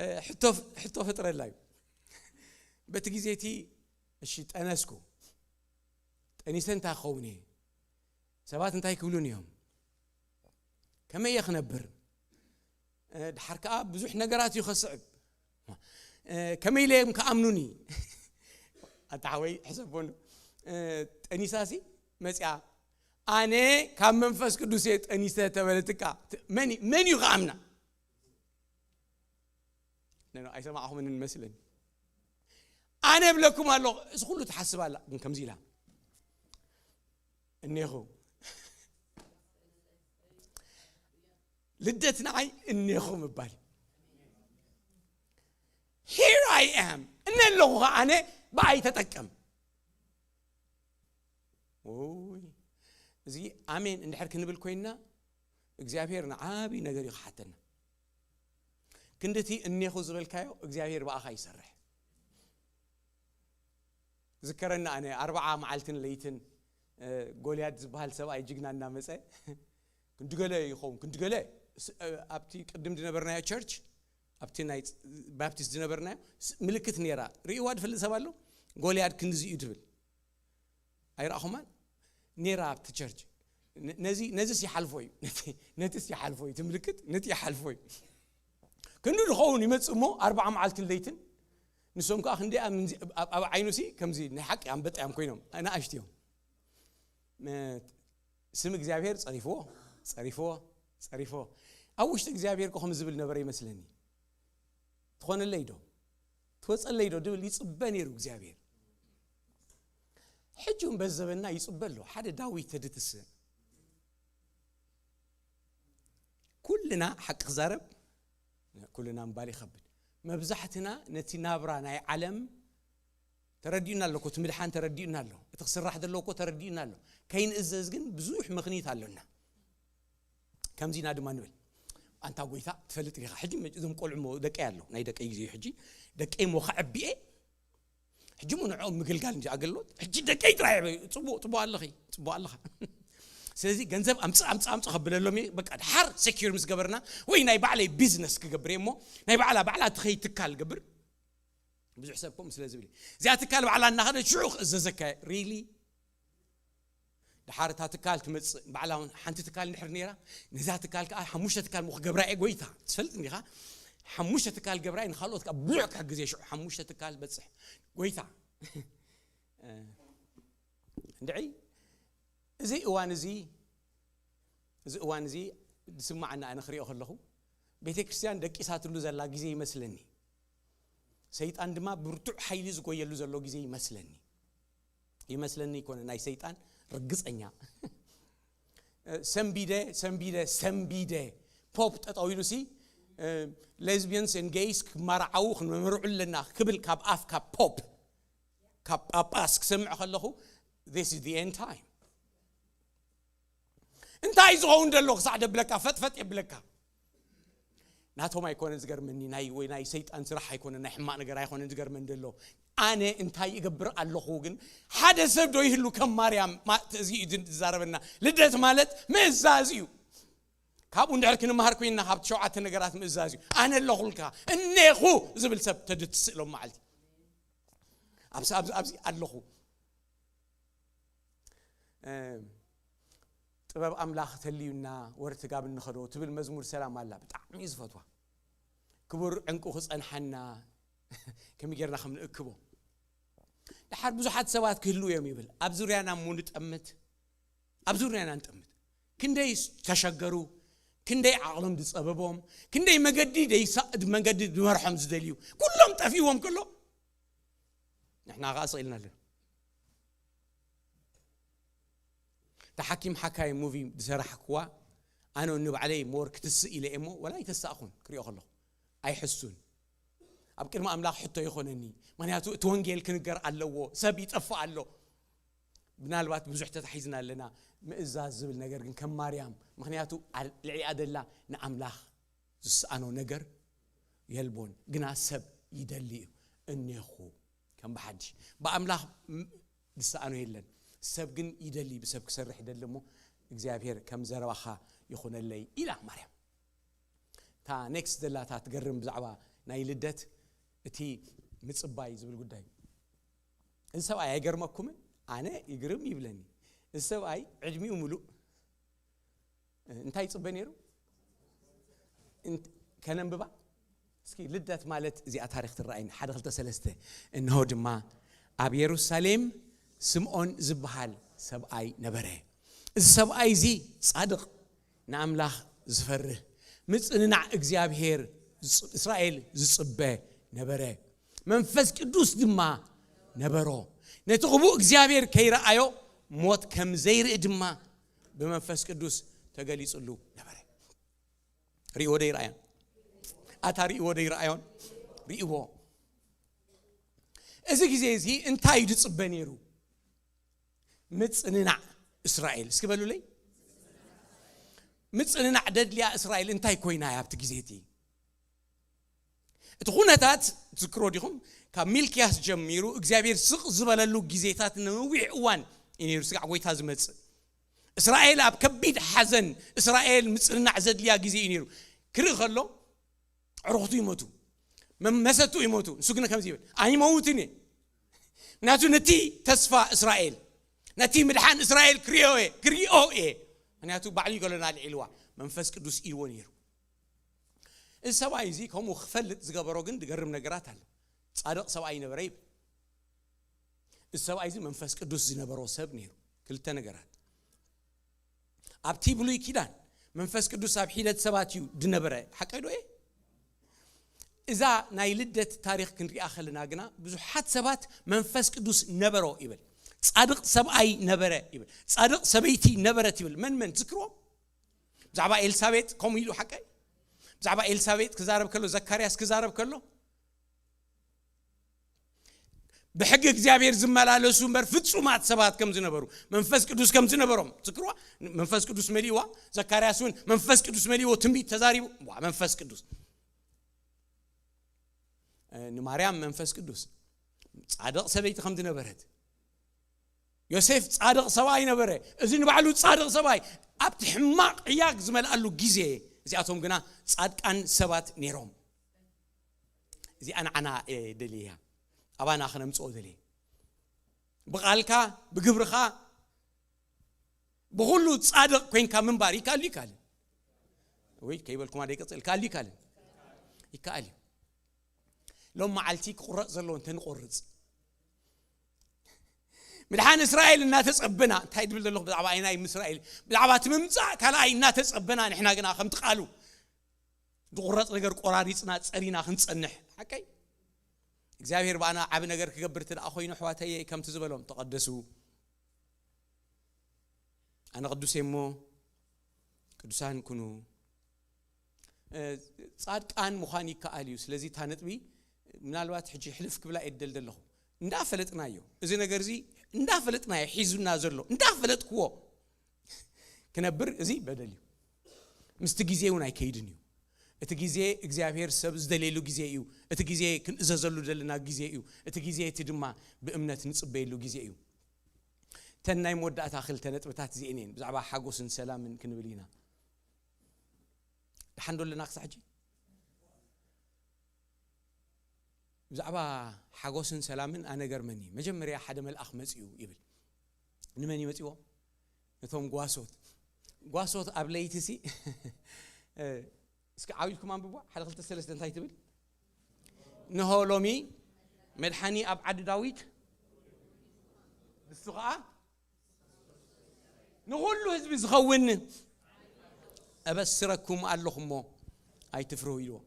እ፣ ሕቶ፣ ሕቶ ፈጥረላ እዩ። በቲ ግዜ እቲ፣ እሺ፣ ጠነስኩ። ጠኒሰ እንታይ ክኸውን እየ? ሰባት እንታይ ክብሉን እዮም? ከመይ እየ ክነብር? እ፣ ድሓር ከኣ ብዙሕ ነገራት እዩ ከስዕብ። እ፣ ከመይ ኢለ እዮም ክኣምኑኒ? ኣታ ሓወይ፣ ሕሰቦ እንዶ። እ፣ ጠኒሳሲ መጽያ፣ "ኣነ ካብ መንፈስ ቅዱስ እየ ጠኒሰ" ተበለትካ። ት-፣ መን፣ መን እዩ ክኣምና? ነ-፣ ነ-፣ ኣይሰማዕኹምን መስለኒ። ኣነ እብለኩም ኣለኹ፣ እዚ ኩሉ ትሓስብ ኣላ፣ ግን ከምዚ ኢላ፣ "እኔኹ ልደት ንዓይ እኔኹ" ምባል። "Here I am፣ እነ ኣለኹ፣ ኣነ ብኣይ ተጠቀም።" ውይ፣ እዚ ኣሜን እንድሕር ክንብል ኮይንና፣ እግዚኣብሔር ንዓብዪ ነገር እዩ ክሓተና። ክንድቲ እኔኹ ዝበልካዮ እግዚኣብሔር ብኣኻ ይሰርሕ። ዝከረኒ ኣነ ኣርብዓ መዓልትን ለይትን፣ እ፣ ጎልያድ ዝበሃል ሰብኣይ ጅግና እናመጸ፣ ክንዲ ገለ ይኸውን፣ ክንዲ ገለ፣ ስ-፣ እ፣ ኣብቲ ቅድም ዝነበርናዮ ቸርች፣ ኣብቲ ናይ ፅ-፣ ባፕቲስት ዝነበርናዮ፣ ስ-፣ ምልክት ነይራ። ርእይዋ ዝፈልጥ ሰብ ኣሎ? ጎልያድ ክንድዚ እዩ ትብል። ኣይረኣኹማን? ነይራ ኣብቲ ቸርች። ነ-፣ ነዚ፣ ነዚስ ይሓልፎ እዩ። ነቲ፣ ነቲስ ይሓልፎ እዩ። እቲ ምልክት፣ ነቲ ይሓልፎ እዩ። ክንዲ ዝኸውን ይመጽእ እሞ፣ ኣርብዓ መዓልትን ለይትን፣ ንሶም ከኣ ክንደይ ኣብ፣ ኣብ፣ ኣብ ዓይኑሲ ከምዚ ናይ ሓቂ ኣንበጣ እዮም ኮይኖም፣ ንኣሽቱ እዮም። መ-፣ ስም እግዚኣብሔር ጸሪፍዎ፣ ጸሪፍዎ፣ ጸሪፍዎ። ኣብ ውሽጢ እግዚኣብሔር እኮ ከምዚ ዝብል ነበረ ይመስለኒ። ትኾነለይ ዶ? ትወጸለይ ዶ? ድብል ይጽበ ነይሩ እግዚኣብሔር። ሕጂ እውን በዚ ዘበንና ይጽበ ኣሎ። ሓደ ዳዊት ተድትስእ። ኩልና ሓቂ ክዛረብ፣ ኩልና ምባል ይኸብድ። መብዛሕትና ነቲ ናብራ ናይ ዓለም ተረዲኡና ኣሎ እኮ፣ እቲ ምድሓን ተረዲኡና ኣሎ። እቲ ክስራሕ ዘለዎ እኮ ተረዲኡና ኣሎ። ከይንእዘዝ ግን ብዙሕ ምኽንያት ኣሎና። ከምዚ ኢና ድማ ንብል። ኣንታ ጎይታ ትፈልጥ ዲኻ? ሕጂ መ-፣ እዞም ቆልዑ እሞ ደቀይ ኣሎ፣ ናይ ደቀይ ግዜ እዩ ሕጂ። ደቀይ እሞ ከዕብየ፣ ሕጂ እሞ ንዕኦም ምግልጋል እንጂ ኣገልግሎት። ሕጂ ደቀይ ጥራይ ዕበዩ። ጽቡቕ፣ ጽቡቕ ኣለኺ፣ ጽቡቕ ኣለኻ። ስለዚ ገንዘብ ኣምጽእ፣ ኣምጽእ፣ ኣምጽእ ከብለሎም እየ። በቃ ድሓር ሴኪር ምስ ገበርና፣ ወይ ናይ ባዕለይ ቢዝነስ ክገብር እየ እሞ፣ ናይ ባዕላ፣ ባዕላ ትኸይድ ትካል ገብር። ብዙሕ ሰብ ከምኡ ስለ ዝብል እዩ። እዚኣ ትካል ባዕላ እናኸደት ሽዑ ክእዘዘካ እየ። ሪሊ? ድሓር እታ ትካል ትመጽእ፣ ባዕላ እውን ሓንቲ ትካል እንድሕር ነይራ፣ ነዛ ትካል ከኣ ሓሙሽተ ትካል ምኽ ገብራ እየ ጎይታ። ትፈልጥ እንዲኻ? ሓሙሽተ ትካል ገብራ እየ፣ ንኻልኦት ከኣ ብዙሕ ክሕግዝ እየ። ሽዑ ሓሙሽተ ትካል በጽሕ። ጎይታ። እ፣ እንድዒ፣ እዚ እዋን እዚ፣ እዚ እዋን እዚ ዝስማዓና ኣነ ክሪኦ ከለኹ፣ ቤተ ክርስቲያን ደቂሳትሉ ዘላ ግዜ ይመስለኒ። ሰይጣን ድማ ብርቱዕ ሓይሊ ዝጎየሉ ዘሎ ግዜ ይመስለኒ። ይመስለኒ ይኮነ፣ ናይ ሰይጣን ርግጸኛ። ሰንቢደ፣ ሰንቢደ፣ ሰንቢደ። ፖፕ ጠጠው ኢሉ ሲ፣ እ፣ ሌዝቢየንስ ኤንድ ጌይስ ክመርዓው ክንመርዑ ኣለና ክብል ካብ ኣፍ ካብ ፖፕ፣ ካብ ጳጳስ ክሰምዕ ከለኹ፣ this is the end time። እንታይ ዝኸውን ዘሎ ክሳዕ ደብለካ፣ ፈጥፈጥ የብለካ። ናቶም ኣይኮነን ዝገርመኒ፣ ናይ፣ ወይ ናይ ሰይጣን ስራሕ ኣይኮነን፣ ናይ ሕማቕ ነገር ኣይኮነን ዝገርመኒ ዘሎ። ኣነ እንታይ እገብር ኣለኹ ግን፣ ሓደ ሰብ ዶ ይህሉ ከም ማርያም ማ-፣ እዚ እዩ ዝዛረበና። ልደት ማለት ምእዛዝ እዩ። ካብኡ እንድሕር ክንመሃር ኮይንና፣ ካብቲ ሸውዓተ ነገራት ምእዛዝ እዩ። ኣነ ኣለኹልካ፣ እኔኹ ዝብል ሰብ ተድትስእሎም መዓልቲ። ኣብዚ ኣብዚ ኣብዚ ኣለኹ። ጥበብ ኣምላኽ ተልዩና ወርትጋብ እንኸዶ ትብል መዝሙር ሰላም ኣላ። ብጣዕሚ ዝፈትዋ። ክቡር ዕንቁ ክጸንሓና ከመይ ጌርና ከም ንእክቦ። ድሓር ብዙሓት ሰባት ክህልዉ እዮም ይብል። ኣብ ዙርያና እሞ ንጠምት፣ ኣብ ዙርያና ንጠምት። ክንደይ ተሸገሩ፣ ክንደይ ዓቕሎም ዝጸበቦም፣ ክንደይ መገዲ ደይሳ-፣ መገዲ ዝመርሖም ዝደልዩ፣ ኩሎም ጠፊዎም ከሎ ንሕና ከኣ ስቕ ኢልና ኣለና። እታ ሓኪም ሓካይ ሙቪ ዝሰራሕክዋ ኣነ ንባዕለይ ሞር ክትስእ ኢለ እየ እሞ ወላ ኣይተሳእኹን ክሪኦ ከለኹ ኣይሕሱን። ኣብ ቅድሚ ኣምላኽ ሕቶ ይኾነኒ። ምኽንያቱ እቲ ወንጌል ክንገር ኣለዎ፣ ሰብ ይጠፍእ ኣሎ። ምናልባት ብዙሕ ተታሒዝና ኣለና። ምእዛዝ ዝብል ነገር ግን ከም ማርያም፣ ምኽንያቱ ኣ-፣ ልዕሊኣ ደላ ንኣምላኽ ዝሰኣኖ ነገር የልቦን፣ ግና ሰብ ይደሊ እዩ። እኔኹ ከም ብሓድሽ ብኣምላኽ ም-፣ ዝሰኣኖ የለን። ሰብ ግን ይደሊ፣ ብሰብ ክሰርሕ ይደሊ እሞ እግዚኣብሔር ከም ዘረባኻ ይኹነለይ ኢላ ማርያም። እታ ኔክስት ዘላታ ትገርም ብዛዕባ ናይ ልደት እቲ ምጽባይ ዝብል ጉዳይ። እዚ ሰብኣይ ኣይገርመኩምን? ኣነ ይግርም ይብለኒ። እዚ ሰብኣይ ዕድሚኡ ምሉእ እንታይ ይጽበ ነይሩ? እንት-፣ ከነንብባ? እስኪ ልደት ማለት እዚኣ ታሪኽ ትረኣይን፣ ሓደ ክልተ ሰለስተ። እንሆ ድማ ኣብ የሩሳሌም ስምዖን ዝበሃል ሰብኣይ ነበረ። እዚ ሰብኣይ እዚ ጻድቕ፣ ንኣምላኽ ዝፈርህ፣ ምጽንናዕ እግዚኣብሔር ዝጽ-፣ እስራኤል ዝጽበ ነበረ። መንፈስ ቅዱስ ድማ ነበሮ። ነቲ ክቡእ እግዚኣብሔር ከይረኣዮ ሞት ከም ዘይርኢ ድማ ብመንፈስ ቅዱስ ተገሊጽሉ ነበረ። ርእይዎ ዶ ይረኣዮን? ኣታ ርእይዎ ዶ ይረኣዮን? ርእይዎ። እዚ ግዜ እዚ እንታይ እዩ ዝጽበ ነይሩ? ምጽንናዕ እስራኤል። እስኪ በሉለይ። ምጽንናዕ ደድልያ እስራኤል እንታይ ኮይና እያ ኣብቲ ግዜ እቲ? እቲ ኩነታት ትዝክሮ ዲኹም? ካብ ሚልክያስ ጀሚሩ እግዚኣብሔር ስቕ ዝበለሉ ግዜታት ነዊሕ እዋን እዩ ነይሩ ስጋዕ ጎይታ ዝመጽእ። እስራኤል ኣብ ከቢድ ሓዘን፣ እስራኤል ምጽንናዕ ዘድልያ ግዜ እዩ ነይሩ። ክርኢ ከሎ፣ ኣዕሩኽቱ ይሞቱ፣ መ-፣ መሰቱ ይሞቱ። ንሱ ግን ከምዚ ይብል፣ "ኣይመውትን እየ። ምክንያቱ ነቲ ተስፋ እስራኤል፣ ነቲ ምድሓን እስራኤል ክርእዮ እየ፣ ክርእዮ እየ። ምክንያቱ ባዕሉ ይገሎና ልዒልዋ፣ መንፈስ ቅዱስ ኢልዎ ነይሩ." እዚ ሰብኣይ እዚ ከምኡ ክፈልጥ ዝገበሮ ግን ዝገርም ነገራት ኣሎ። ጻድቕ ሰብኣይ ነበረ ይብል። እዚ ሰብኣይ እዚ መንፈስ ቅዱስ ዝነበሮ ሰብ ነይሩ። ክልተ ነገራት። ኣብቲ ብሉይ ኪዳን መንፈስ ቅዱስ ኣብ ሒደት ሰባት እዩ ዝነበረ። ሓቀይ ዶ እየ? እዛ ናይ ልደት ታሪኽ ክንሪኣ ከለና ግና ብዙሓት ሰባት መንፈስ ቅዱስ ነበሮ ይብል። ጻድቕ ሰብኣይ ነበረ ይብል። ጻድቕ ሰበይቲ ነበረት ይብል። መን መን ትዝክርዎም? ብዛዕባ ኤልሳቤጥ ከምኡ ኢሉ ሓቀይ? ብዛዕባ ኤልሳቤጥ ክዛረብ ከሎ፣ ዘካርያስ ክዛረብ ከሎ፣ ብሕጊ እግዚኣብሔር ዝመላለሱ እምበር ፍጹማት ሰባት ከም ዝነበሩ፣ መንፈስ ቅዱስ ከም ዝነበሮም፣ ትዝክርዋ? መንፈስ ቅዱስ መሊእዋ፣ ዘካርያስ እውን መንፈስ ቅዱስ መሊእዎ ትንቢት ተዛሪቡ። ዋ፣ መንፈስ ቅዱስ። እ፣ ንማርያም መንፈስ ቅዱስ፣ ጻድቕ ሰበይቲ ከም ዝነበረት፣ ዮሴፍ ጻድቕ ሰብኣይ ነበረ። እዚ ንባዕሉ ጻድቕ ሰብኣይ ኣብቲ ሕማቕ ዕያግ ዝመልኣሉ ግዜ፣ እዚኣቶም ግና ጻድቃን ሰባት ነይሮም። እዚኣ ንዓና እየ ደልያ፣ ኣባና ክነምጽኦ ደልየ። ብቓልካ፣ ብግብርኻ፣ ብኹሉ ጻድቕ ኮይንካ ምንባር ይከኣል ይከኣል። ወይ ከይበልኩማ ደይቀጽል፣ ይከኣል ይከኣል። ይከኣል እዩ። ሎም መዓልቲ ክቑረጽ ዘለዎ እንተ ንቆርጽ። ምድሓን እስራኤል እናተጸበና፣ እንታይ ድብል ዘለኹ ብዛዕባ ኣይናይ ምስ እስራኤል፣ ብዛዕባ እቲ ምምጻእ ካልኣይ እናተጸበና፣ ንሕና ግና ከምቲ ቃሉ ዝቑረጽ ነገር ቆራሪጽና ጸሪና ክንጸንሕ። ሓቀይ? እግዚኣብሔር ብኣና ዓቢ ነገር ክገብር እቲ ደኣ ኮይኑ፣ ኣሕዋተየ ከምቲ ዝበሎም፣ "ተቐደሱ፣ ኣነ ቅዱስ እየ እሞ ቅዱሳን ኩኑ።" እ፣ ጻድቃን ምዃን ይከኣል እዩ። ስለዚ እታ ነጥቢ ምናልባት ሕጂ ሕልፍ ክብላ እየ ደል ዘለኹ። እንዳፈለጥናዮ፣ እዚ ነገር እዚ እንዳፈለጥናዮ ሒዙና ዘሎ፣ እንዳፈለጥክዎ ክነብር፣ እዚ በደል እዩ። ምስቲ ግዜ እውን ኣይከይድን እዩ። እቲ ግዜ እግዚኣብሔር ሰብ ዝደልየሉ ግዜ እዩ። እቲ ግዜ ክንእዘዘሉ ዘለና ግዜ እዩ። እቲ ግዜ እቲ ድማ ብእምነት ንጽበየሉ ግዜ እዩ። እተን ናይ መወዳእታ ክልተ ነጥብታት እዚአን እየን፣ ብዛዕባ ሓጎስን ሰላምን ክንብል ኢና። ደሓን ዶ ኣለና ክሳዕ ሕጂ? ብዛዕባ ሓጎስን ሰላምን ኣነገርመኒ። መጀመርያ ሓደ መልኣኽ መጺኡ ይብል። ንመን እዩ መጺዎ? ነቶም ጓሶት። ጓሶት ኣብ ለይቲ ሲ እስኪ ዓው ኢልኩም ኣንብብዋ። ሓደ ክልተ ሰለስተ እንታይ ትብል? ንሆ ሎሚ መድሓኒ ኣብ ዓዲ ዳዊት፣ ንሱ ኸዓ ንኹሉ ህዝቢ ዝኸውን እበስረኩም ኣለኹ እሞ ኣይትፍርሁ ኢልዎ።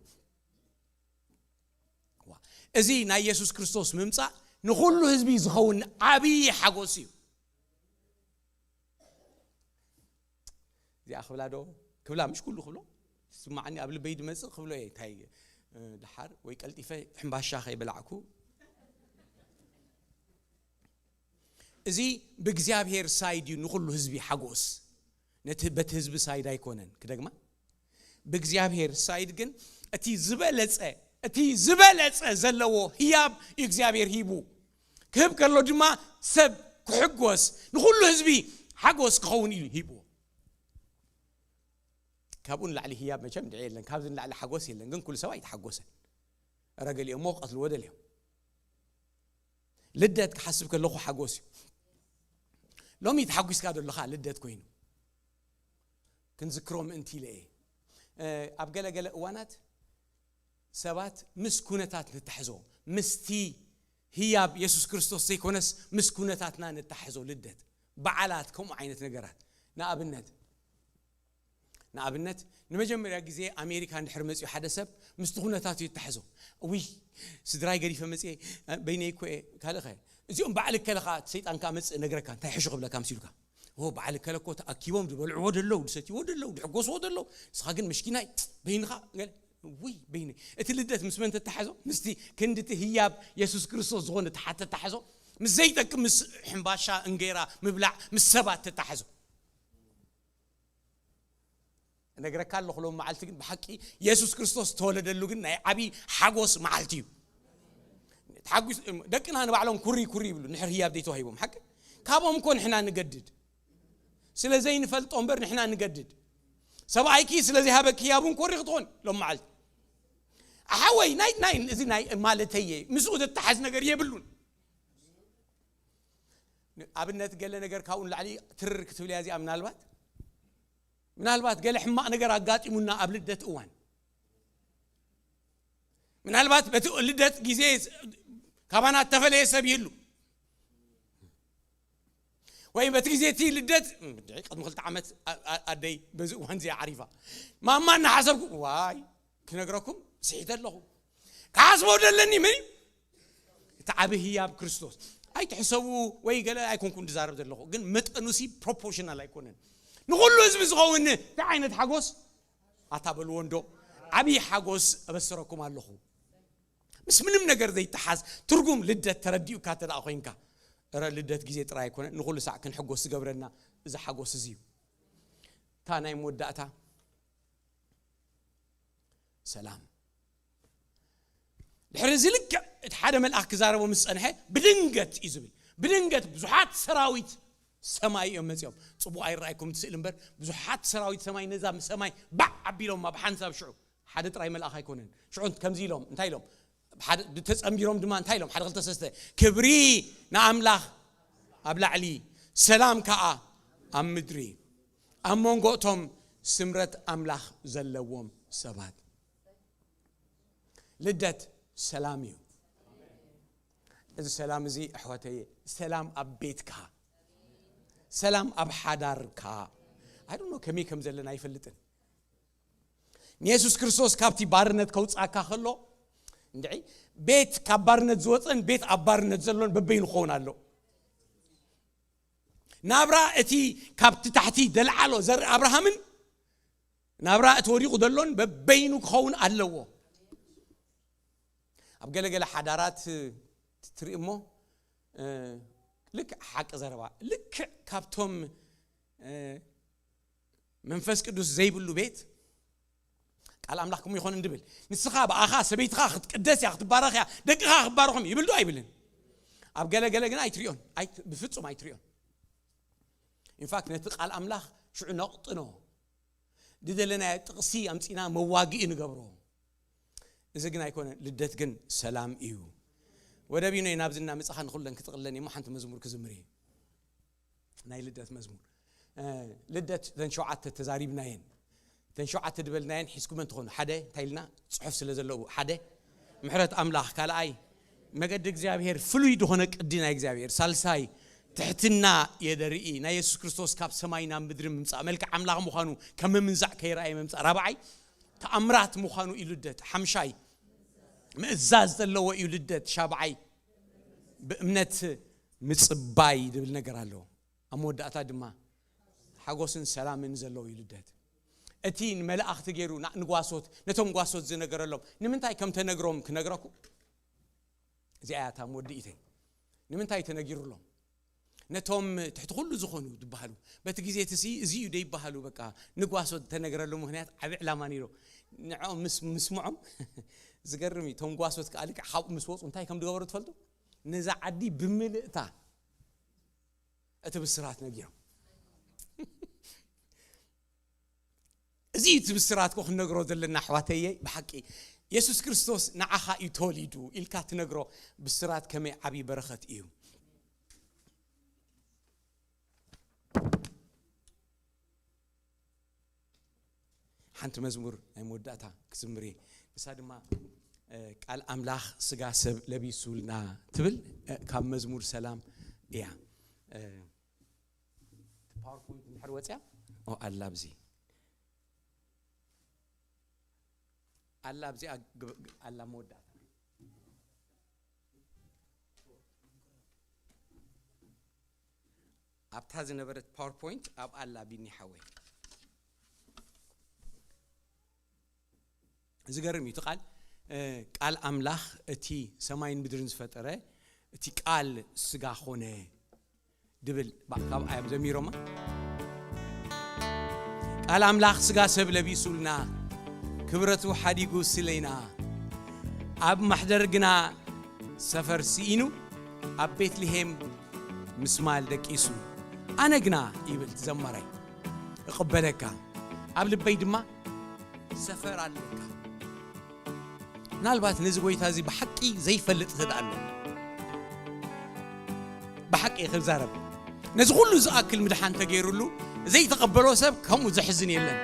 እዚ ናይ የሱስ ክርስቶስ ምምጻእ ንኹሉ ህዝቢ ዝኸውን ዓብዪ ሓጎስ እዩ። እዚኣ ክብላ ዶ ክብላ፣ ምሽ ኩሉ ክብሎ ስማዕኒ ኣብ ልበይ ድመጽእ ክብሎ እየ። እንታይ ድሓር ወይ ቀልጢፈ ሕምባሻ ከይበላዕኩ። እዚ ብእግዚኣብሔር ሳይድ እዩ ንኹሉ ህዝቢ ሓጎስ። ነቲ በቲ ህዝቢ ሳይድ ኣይኮነን። ክደግማ፣ ብእግዚኣብሔር ሳይድ ግን እቲ ዝበለጸ፣ እቲ ዝበለጸ ዘለዎ ህያብ እዩ እግዚኣብሔር ሂቡ። ክህብ ከሎ ድማ ሰብ ክሕጎስ፣ ንኹሉ ህዝቢ ሓጎስ ክኸውን እዩ ሂብዎ። ካብኡ ንላዕሊ ህያብ መቸም ድዒ የለን፣ ካብዚ ንላዕሊ ሓጎስ የለን። ግን ኩሉ ሰብ ኣይተሓጎሰን። እረ ገሊኦም እሞ ክቐትልዎ ደልዮም። ልደት ክሓስብ ከለኹ ሓጎስ እዩ። ሎሚ ተሓጒስካ ዶ ኣለኻ ልደት ኮይኑ? ክንዝክሮ ምእንቲ ኢለ እየ። ኣብ ገለገለ እዋናት ሰባት ምስ ኩነታት ንተሓዞ፣ ምስቲ ህያብ የሱስ ክርስቶስ ዘይኮነስ ምስ ኩነታትና ንተሓዞ። ልደት፣ በዓላት፣ ከምኡ ዓይነት ነገራት። ንኣብነት ንኣብነት ንመጀመርያ ግዜ ኣሜሪካ እንድሕር መፅዩ ሓደ ሰብ ምስቲ ኩነታቱ ይተሓዞ። ውይ፣ ስድራይ ገዲፈ መፅየ፣ በይነይ እኮ እየ፣ ካልእ ኸ? እዚኦም በዓል እከለ ኸዓ ሰይጣን ከዓ መፅእ ነግረካ፣ እንታይ ሕሹ ክብለካ ምስ ኢሉካ? ኦ፣ በዓል እከለ እኮ ተኣኪቦም ዝበልዕዎ ደለዉ፣ ድሰትይዎ ደለዉ፣ ድሕጎስዎ ደለዉ፣ ንስኻ ግን መሽኪናይ በይንኻ ገለ። ውይ በይነይ። እቲ ልደት ምስ መን ተተሓዞ? ምስቲ ክንድቲ ህያብ የሱስ ክርስቶስ ዝኾነ ተሓ- ተተሓዞ? ምስ ዘይጠቅም፣ ምስ ሕምባሻ እንጌራ ምብላዕ ምስ ሰባት ተተሓዞ? እነግረካ ኣለኹ፣ ሎም መዓልቲ ግን ብሓቂ የሱስ ክርስቶስ ዝተወለደሉ ግን ናይ ዓብዪ ሓጎስ መዓልቲ እዩ። ተሓጒስ ደቅና ንባዕሎም ኩሪ ኩሪ ይብሉ፣ ንሕር ህያብ ዘይተዋሂቦም ሓቂ። ካብኦም እኮ ንሕና ንገድድ፣ ስለ ዘይንፈልጦ እምበር ንሕና ንገድድ። ሰብኣይኪ ስለ ዘይሃበኪ ህያብ እውን ኮሪ ክትኾን ሎም መዓልቲ። ሓወይ ናይ ናይ እዚ ናይ ማለተየ ምስኡ ዘተሓዝ ነገር የብሉን። ኣብነት ገለ ነገር ካብኡ ንላዕሊ ትርር ክትብል እያ እዚኣ። ምናልባት ምናልባት ገለ ሕማቕ ነገር ኣጋጢሙና ኣብ ልደት እዋን፣ ምናልባት በቲ ልደት ግዜ ካባና እተፈለየ ሰብ ይህሉ፣ ወይ በቲ ግዜ እቲ ልደት ቅድሚ ክልተ ዓመት ኣደይ በዚ እዋን እዚኣ ዓሪፋ። ማማ እናሓሰብኩ ዋይ ክነግረኩም ስሒተ ኣለኹ። ክሓስቦ ደለኒ ምን እዩ? እቲ ዓቢ ህያብ ክርስቶስ። ኣይትሕሰቡ ወይ ገለ ኣይኮንኩን ዝዛረብ ዘለኹ፣ ግን መጠኑሲ ፕሮፖርሽናል ኣይኮነን። ንኹሉ ህዝቢ ዝኸውን እንታይ ዓይነት ሓጎስ ኣታ በልዎ እንዶ። ዓብዪ ሓጎስ እበስረኩም ኣለኹ። ምስ ምንም ነገር ዘይተሓዝ ትርጉም ልደት ተረዲኡካ እንተ ደኣ ኮይንካ፣ እረ ልደት ግዜ ጥራይ ኣይኮነን፣ ንኹሉ ሳዕ ክንሕጎስ ዝገብረና እዚ ሓጎስ እዚ እዩ። እታ ናይ መወዳእታ ሰላም። ድሕሪ እዚ ልክዕ እቲ ሓደ መልኣኽ ክዛረቦ ምስ ጸንሐ፣ ብድንገት እዩ ዝብል። ብድንገት ብዙሓት ሰራዊት ሰማይ እዮም መጺኦም። ጽቡቕ ኣይረኣይኩም እቲ ስእሊ እምበር፣ ብዙሓት ሰራዊት ሰማይ ነዛ ሰማይ ባዕ ኣቢሎማ ብሓንሳብ ሽዑ። ሓደ ጥራይ መልኣኽ ኣይኮነን። ሽዑ ከምዚ ኢሎም፣ እንታይ ኢሎም? ሓደ ተጸንቢሮም ድማ እንታይ ኢሎም? ሓደ ክልተ ሰለስተ፣ ክብሪ ንኣምላኽ ኣብ ላዕሊ፣ ሰላም ከኣ ኣብ ምድሪ፣ ኣብ መንጎ እቶም ስምረት ኣምላኽ ዘለዎም ሰባት። ልደት ሰላም እዩ። እዚ ሰላም እዚ ኣሕዋተየ፣ ሰላም ኣብ ቤትካ፣ ሰላም ኣብ ሓዳርካ። I don't know ከመይ ከም ዘለና ኣይፈልጥን። ንየሱስ ክርስቶስ ካብቲ ባርነት ከውፅኣካ ከሎ፣ እንድዒ ቤት ካብ ባርነት ዝወፀን ቤት ኣብ ባርነት ዘሎን በበይኑ ክኸውን ኣሎ። ናብራ እቲ ካብቲ ታሕቲ ደልዓሎ ዘርኢ ኣብርሃምን ናብራ እቲ ወዲቑ ዘሎን በበይኑ ክኸውን ኣለዎ። ኣብ ገለገለ ሓዳራት ትርኢ እሞ፣ እ፣ ልክዕ ሓቂ ዘረባ፣ ልክዕ ካብቶም፣ እ፣ መንፈስ ቅዱስ ዘይብሉ ቤት ቃል ኣምላኽ ከምኡ ይኾን እንድብል። ንስኻ ብኣኻ ሰበይትኻ ክትቅደስ እያ፣ ክትባረኽ እያ፣ ደቅኻ ክባረኹም ይብል ዶ ኣይብልን? ኣብ ገለገለ ግን ኣይትሪኦን፣ ኣይ-፣ ብፍጹም ኣይትሪኦን። ኢንፋክት ነቲ ቃል ኣምላኽ ሽዑ ነቕጥኖ፣ ዝደለናዮ ጥቕሲ ኣምጺና መዋግኢ ንገብሮ። እዚ ግን ኣይኮነን። ልደት ግን ሰላም እዩ። ወደቢኖ ናብዚ እናመጻኻ ንኹለን ክጥቕለን እሞ ሓንቲ መዝሙር ክዝምር እየ። ናይ ልደት መዝሙር። እ፣ ልደት ተን ሸውዓተ ተዛሪብናየን። ተን ሸውዓተ ድበልናየን ሒዝኩመን ትኾኑ። ሓደ፣ እንታይ ኢልና? ጽሑፍ ስለ ዘለዎ። ሓደ፣ ምሕረት ኣምላኽ። ካልኣይ፣ መገዲ እግዚኣብሔር፣ ፍሉይ ዝኾነ ቅዲ ናይ እግዚኣብሔር። ሳልሳይ፣ ትሕትና የደርኢ። ናይ የሱስ ክርስቶስ ካብ ሰማይ ናብ ምድሪ ምምጻእ፣ መልክዕ ኣምላኽ ምዃኑ ከም ምምንዛዕ ከይረኣየ ምምጻእ። ራብዓይ፣ ተኣምራት ምዃኑ እዩ ልደት። ሓምሻይ፣ ምእዛዝ ዘለዎ እዩ ልደት። ሻብዓይ፣ ብእምነት ምጽባይ ዝብል ነገር ኣለዎ። ኣብ መወዳእታ ድማ ሓጎስን ሰላምን ዘለዎ እዩ ልደት። እቲ ንመላእኽቲ ገይሩ ና-፣ ንጓሶት፣ ነቶም ጓሶት ዝነገረሎም፣ ንምንታይ ከም ተነግሮም ክነግረኩም። እዚኣ እያ እታ መወድኢተይ። ንምንታይ ተነጊሩሎም? ነቶም ትሕቲ ኩሉ ዝኾኑ ዝበሃሉ። በቲ ግዜ እቲ ሲ፣ እዚ እዩ ደይበሃሉ፣ በቃ፣ ንጓሶት ተነግረሉ ምኽንያት ዓቢ ዕላማ ነይሩ። ንዕኦም ምስ፣ ምስምዖም፣ ዝገርም እዩ። እቶም ጓሶት ከኣ ልክዕ ካብኡ ምስ ወጹ እንታይ ከም ዝገበሩ ትፈልጡ? ነዛ ዓዲ ብምልእታ እቲ ብስራት ነጊሮም። እዚ እዩ እቲ ብስራት እኮ ክንነግሮ ዘለና፣ ኣሕዋተየ። ብሓቂ የሱስ ክርስቶስ ንዓኻ እዩ ተወሊዱ ኢልካ ትነግሮ ብስራት ከመይ ዓብዪ በረኸት እዩ። ሓንቲ መዝሙር ናይ መወዳእታ ክዝምር እየ። ንሳ ድማ፣ እ፣ ቃል ኣምላኽ ስጋ ሰብ ለቢሱልና ትብል፣ እ፣ ካብ መዝሙር ሰላም እያ። እ፣ ፓወርፖይንት እንድሕር ወፅያ፣ ኦ፣ ኣላ ኣብዚ። ኣላ ኣብዚኣ ግብ-፣ ኣላ መወዳእታ። ኣብታ ዝነበረት ፓወርፖይንት ኣብ ኣላ ቢኒ ሓወይ። ዝገርም እዩ እቲ ቃል። እ፣ ቃል ኣምላኽ እቲ ሰማይን ምድርን ዝፈጠረ፣ እቲ ቃል ስጋ ኾነ ድብል ባ-፣ ካብኣ እዮም ዘሚሮማ። ቃል ኣምላኽ ስጋ ሰብ ለቢሱልና፣ ክብረቱ ሓዲጉ ስለይና፣ ኣብ ማሕደር ግና ሰፈር ስኢኑ፣ ኣብ ቤትልሄም ምስማል ደቂሱ። ኣነ ግና ይብል ዘማራይ፣ እቕበለካ፣ ኣብ ልበይ ድማ ሰፈር ኣለካ። ምናልባት ነዚ ጎይታ እዚ ብሓቂ ዘይፈልጥ እንተ ደኣ ኣሎ፣ ብሓቂ ክዛረብ፣ ነዚ ኩሉ ዝኣክል ምድሓን ተገይሩሉ ዘይተቐበሎ ሰብ ከምኡ ዘሕዝን የለን።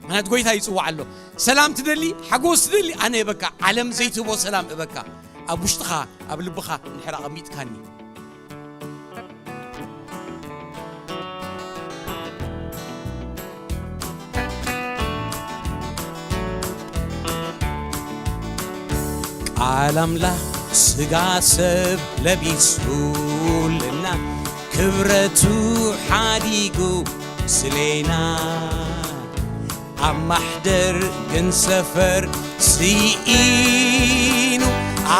ምክንያቱ ጎይታ ይጽዋዕ ኣሎ። ሰላም ትደሊ፣ ሓጎስ ትደሊ፣ ኣነ እበካ። ዓለም ዘይትህቦ ሰላም እበካ። ኣብ ውሽጥኻ፣ ኣብ ልብኻ እንድሕር ኣቐሚጥካኒ። ቃል ኣምላኽ ስጋ ሰብ ለቢሱልና፣ ክብረቱ ሓዲጉ ስሌና። ኣብ ማሕደር ግን ሰፈር ስኢኑ፣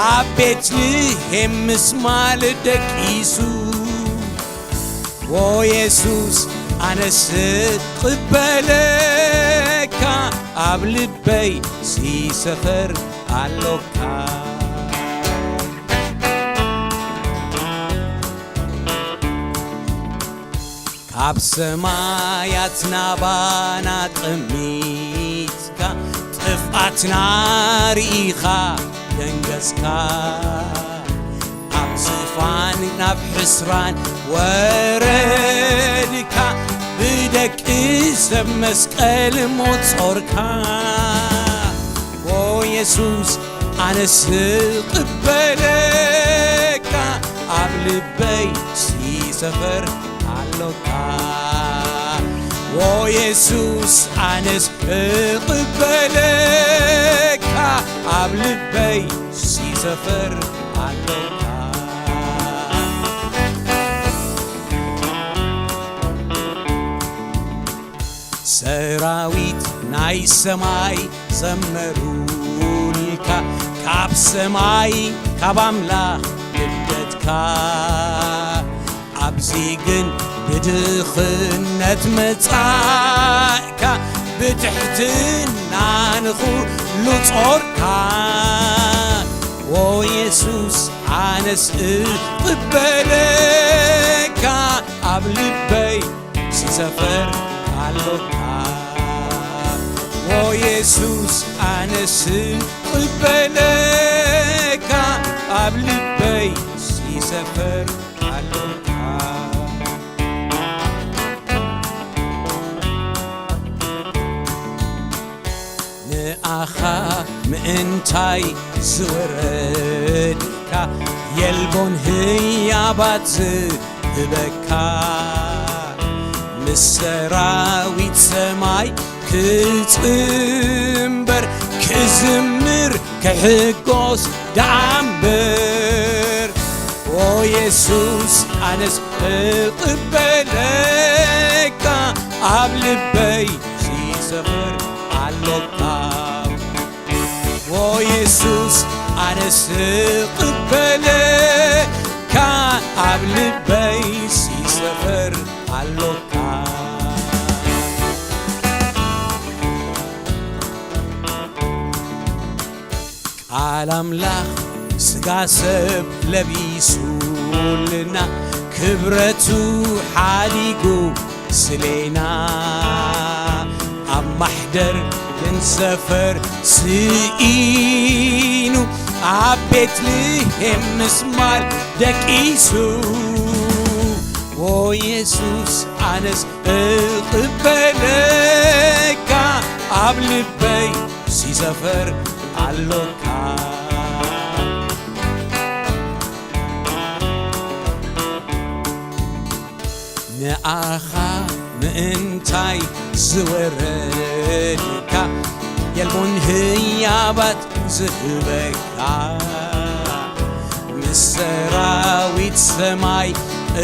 ኣብ ቤትልሄም ምስማል ደቂሱ። ዎ የሱስ ኣነስ ቅበለካ፣ ኣብ ልበይ ሲ ሰፈር ኣሎካ። ካብ ሰማያት ናባና ጠሚትካ፣ ጥፍኣትና ርኢኻ ደንገጽካ። ኣብ ዝፋን ናብ ሕስራን ወረድካ፣ ብደቂ ሰብ መስቀል ሞት ጾርካ። ዎ የሱስ ኣነስ እቕበለካ፣ ኣብ ልበይ ሲ ሰፈር ኣሎካ። ዎ የሱስ ኣነስ እቕበለካ፣ ኣብ ልበይ ሲ ሰፈር ኣሎካ። ሰራዊት ናይ ሰማይ ዘመሩልካ፣ ካብ ሰማይ ካብ ኣምላኽ ልደትካ። ኣብዚ ግን ብድኽነት መጻእካ፣ ብትሕትና ንኹሉ ጾርካ። ዎ የሱስ ኣነስ እቕበለካ፣ ኣብ ልበይ ሲ ሰፈር ኣሎካ። ዎ የሱስ ኣነስ እቕበለካ፣ ኣብ ልበይ ሰፈር ኣሎካ። ንኣኻ ምእንታይ ዝወረድካ የልቦን ህያባት ዝህበካ፣ ምስ ሰራዊት ሰማይ ክጽንበር ክዝምር ክሕጎስ ደኣ እምበር። ኦ የሱስ ኣነስ እቕበለካ፣ ኣብ ልበይ ሲሰፍር ኣሎካ። ኦ የሱስ ኣነስ እቕበለካ፣ ኣብ ልበይ ሲሰፍር ኣሎካ። ቃል ኣምላኽ ስጋ ሰብ ለቢሱልና፣ ክብረቱ ሓዲጉ ስሌና፣ ኣብ ማሕደር ልንሰፈር ስኢኑ፣ ኣብ ቤትልሄም ምስማል ደቂሱ። ኦ የሱስ ኣነስ እቕበለካ፣ ኣብ ልበይ ሲሰፈር ኣሎካ። ንኣኻ ምእንታይ ዝወረድካ የልቦን ህያባት ዝህበካ፣ ምስ ሰራዊት ሰማይ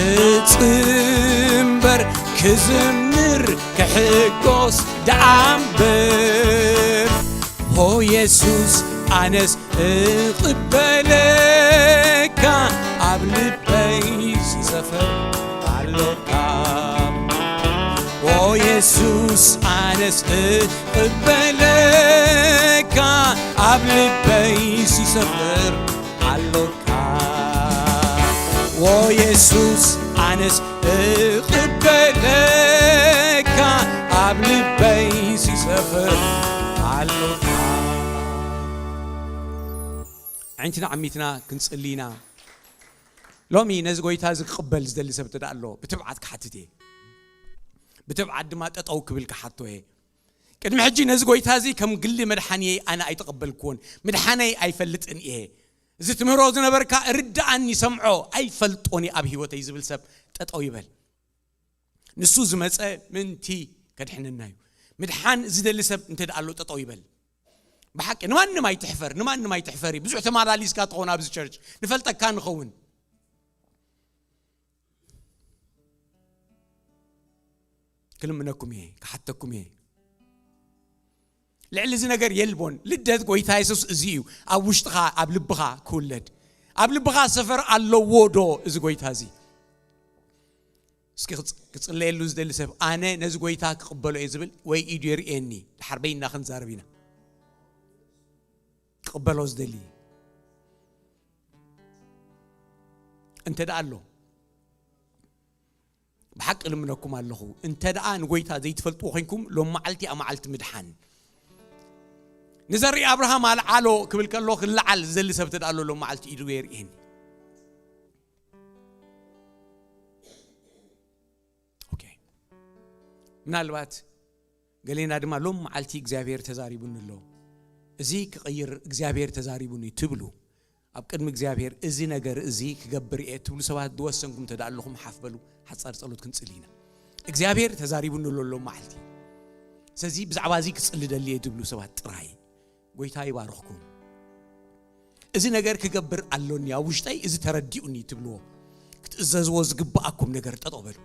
እጽንበር ክዝምር ክሕጎስ ደኣ እምበር። ሆ የሱስ ኣነስ እቕበለካ፣ ኣብ ልበይ ሲሰፈር ኣሎካ። ኦ የሱስ ኣነስ እቕበለካ፣ ኣብ ልበይ ሲሰፍር ኣሎካ። ኦ የሱስ ኣነስ እቕበለካ፣ ኣብ ልበይ ሲሰፍር ኣሎካ። ኣዒንትና ዓሚትና ክንጽሊ ኢና። ሎሚ ነዚ ጎይታ እዚ ክቕበል ዝደሊ ሰብ እንተ ደኣ ኣሎ፣ ብትብዓት ክሓትት እየ። ብትብዓት ድማ ጠጠው ክብል ክሓቶ እየ። ቅድሚ ሕጂ ነዚ ጎይታ እዚ ከም ግሊ መድሓንየይ ኣነ ኣይተቐበልክዎን፣ ምድሓነይ ኣይፈልጥን እየ። እዚ ትምህሮ ዝነበርካ ርድኣኒ፣ ሰምዖ፣ ኣይፈልጦን እየ ኣብ ህይወተይ ዝብል ሰብ ጠጠው ይበል። ንሱ ዝመጸ ምእንቲ ከድሕነና እዩ። ምድሓን ዝደሊ ሰብ እንተ ደኣ ኣሎ ጠጠው ይበል። ብሓቂ ንማንም ኣይትሕፈር፣ ንማንም ኣይትሕፈሪ። ብዙሕ ተመላሊስካ ትኸውን ኣብዚ ቸርች፣ ንፈልጠካ ንኸውን። ክልምነኩም እየ፣ ክሓተኩም እየ። ልዕሊ እዚ ነገር የልቦን። ልደት ጎይታ የሱስ እዚ እዩ፣ ኣብ ውሽጥኻ፣ ኣብ ልብኻ ክውለድ። ኣብ ልብኻ ሰፈር ኣለዎ ዶ እዚ ጎይታ እዚ? እስኪ ክጽ-፣ ክጽለየሉ ዝደሊ ሰብ፣ ኣነ ነዚ ጎይታ ክቕበሎ እየ ዝብል፣ ወይ ኢዱ የርእየኒ፣ ድሓር በይንና ክንዛረብ ኢና። ክቕበሎ ዝደሊ እንተ ደኣ ኣሎ፣ ብሓቂ ልምነኩም ኣለኹ፣ እንተ ደኣ ንጎይታ ዘይትፈልጥዎ ኮይንኩም፣ ሎም መዓልቲ እያ መዓልቲ ምድሓን። ንዘርኢ ኣብርሃም ኣልዓሎ ክብል ከሎ፣ ክለዓል ዝደሊ ሰብ እንተ ደኣ ኣሎ፣ ሎም መዓልቲ ኢዱ የርእየኒ። ኦኬ። ምናልባት ገሌና ድማ ሎም መዓልቲ እግዚኣብሔር ተዛሪቡኒ ኣሎ፣ እዚ ክቕይር እግዚኣብሔር ተዛሪቡኒ ትብሉ። ኣብ ቅድሚ እግዚኣብሔር እዚ ነገር እዚ ክገብር እየ ትብሉ ሰባት ዝወሰንኩም እንተ ደኣ ኣለኹም ሓፍ በሉ፣ ሓጻር ጸሎት ክንጽሊ ኢና። እግዚኣብሔር ተዛሪቡኒ ኣሎ ሎም መዓልቲ። ስለዚ ብዛዕባ እዚ ክጽሊ ደሊ እየ ትብሉ ሰባት ጥራይ ጎይታ ይባርኽኩም። እዚ ነገር ክገብር ኣሎኒ ኣብ ውሽጠይ፣ እዚ ተረዲኡኒ ትብልዎ፣ ክትእዘዝዎ ዝግብኣኩም ነገር ጠጠው በሉ።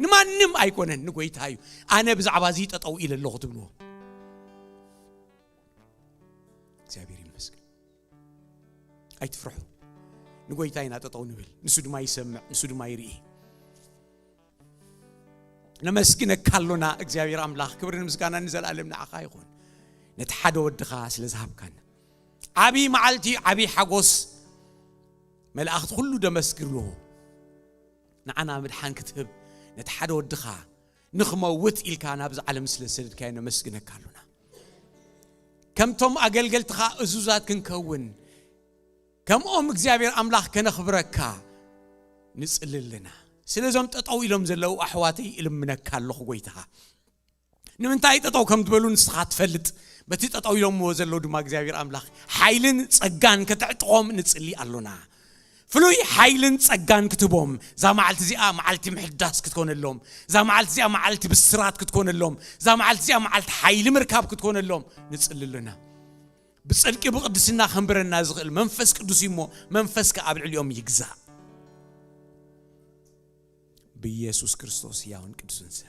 ንማንም ኣይኮነን፣ ንጎይታ እዩ። ኣነ ብዛዕባ እዚ ጠጠው ኢለ ኣለኹ ትብልዎ። እግዚኣብሔር ይመስገን። ኣይትፍርሑ። ንጎይታ ኢና ጠጠው ንብል። ንሱ ድማ ይሰምዕ፣ ንሱ ድማ ይርኢ። ነመስግነካ ኣሎና እግዚኣብሔር ኣምላኽ፣ ክብርን ምስጋናን ንዘለኣለም ንዓኻ ይኹን። ነቲ ሓደ ወድኻ ስለ ዝሃብካና። ዓቢ መዓልቲ፣ ዓቢ ሓጎስ። መላእኽቲ ኩሉ ደመስግርዎ። ንዓና ምድሓን ክትህብ፣ ነቲ ሓደ ወድኻ ንኽመውት ኢልካ ናብዚ ዓለም ስለ ዝሰደድካዮ ነመስግነካ ኣሎና። ከምቶም ኣገልገልትኻ እዙዛት ክንከውን፣ ከምኦም እግዚኣብሔር ኣምላኽ ከነኽብረካ፣ ንጽሊ ኣለና። ስለዞም ጠጠው ኢሎም ዘለዉ ኣሕዋተይ እልምነካ ኣለኹ ጎይታ። ንምንታይ ጠጠው ከም ዝበሉ ንስኻ ትፈልጥ። በቲ ጠጠው ኢሎምዎ ዘለዉ ድማ እግዚኣብሔር ኣምላኽ ሓይልን ጸጋን ከተዕጥቖም ንጽሊ ኣሎና። ፍሉይ ሓይልን ጸጋን ክትቦም፣ እዛ መዓልቲ እዚኣ መዓልቲ ምሕዳስ ክትኮነሎም፣ እዛ መዓልቲ እዚኣ መዓልቲ ብስራት ክትኮነሎም፣ እዛ መዓልቲ እዚኣ መዓልቲ ሓይሊ ምርካብ ክትኮነሎም ንጽሊ ኣለና። ብጽድቂ ብቕድስና ከንብረና ዝኽእል መንፈስ ቅዱስ እዩ እሞ፣ መንፈስካ ኣብ ልዕሊኦም ይግዛእ። ብኢየሱስ ክርስቶስ ሕያውን ቅዱስን ስም።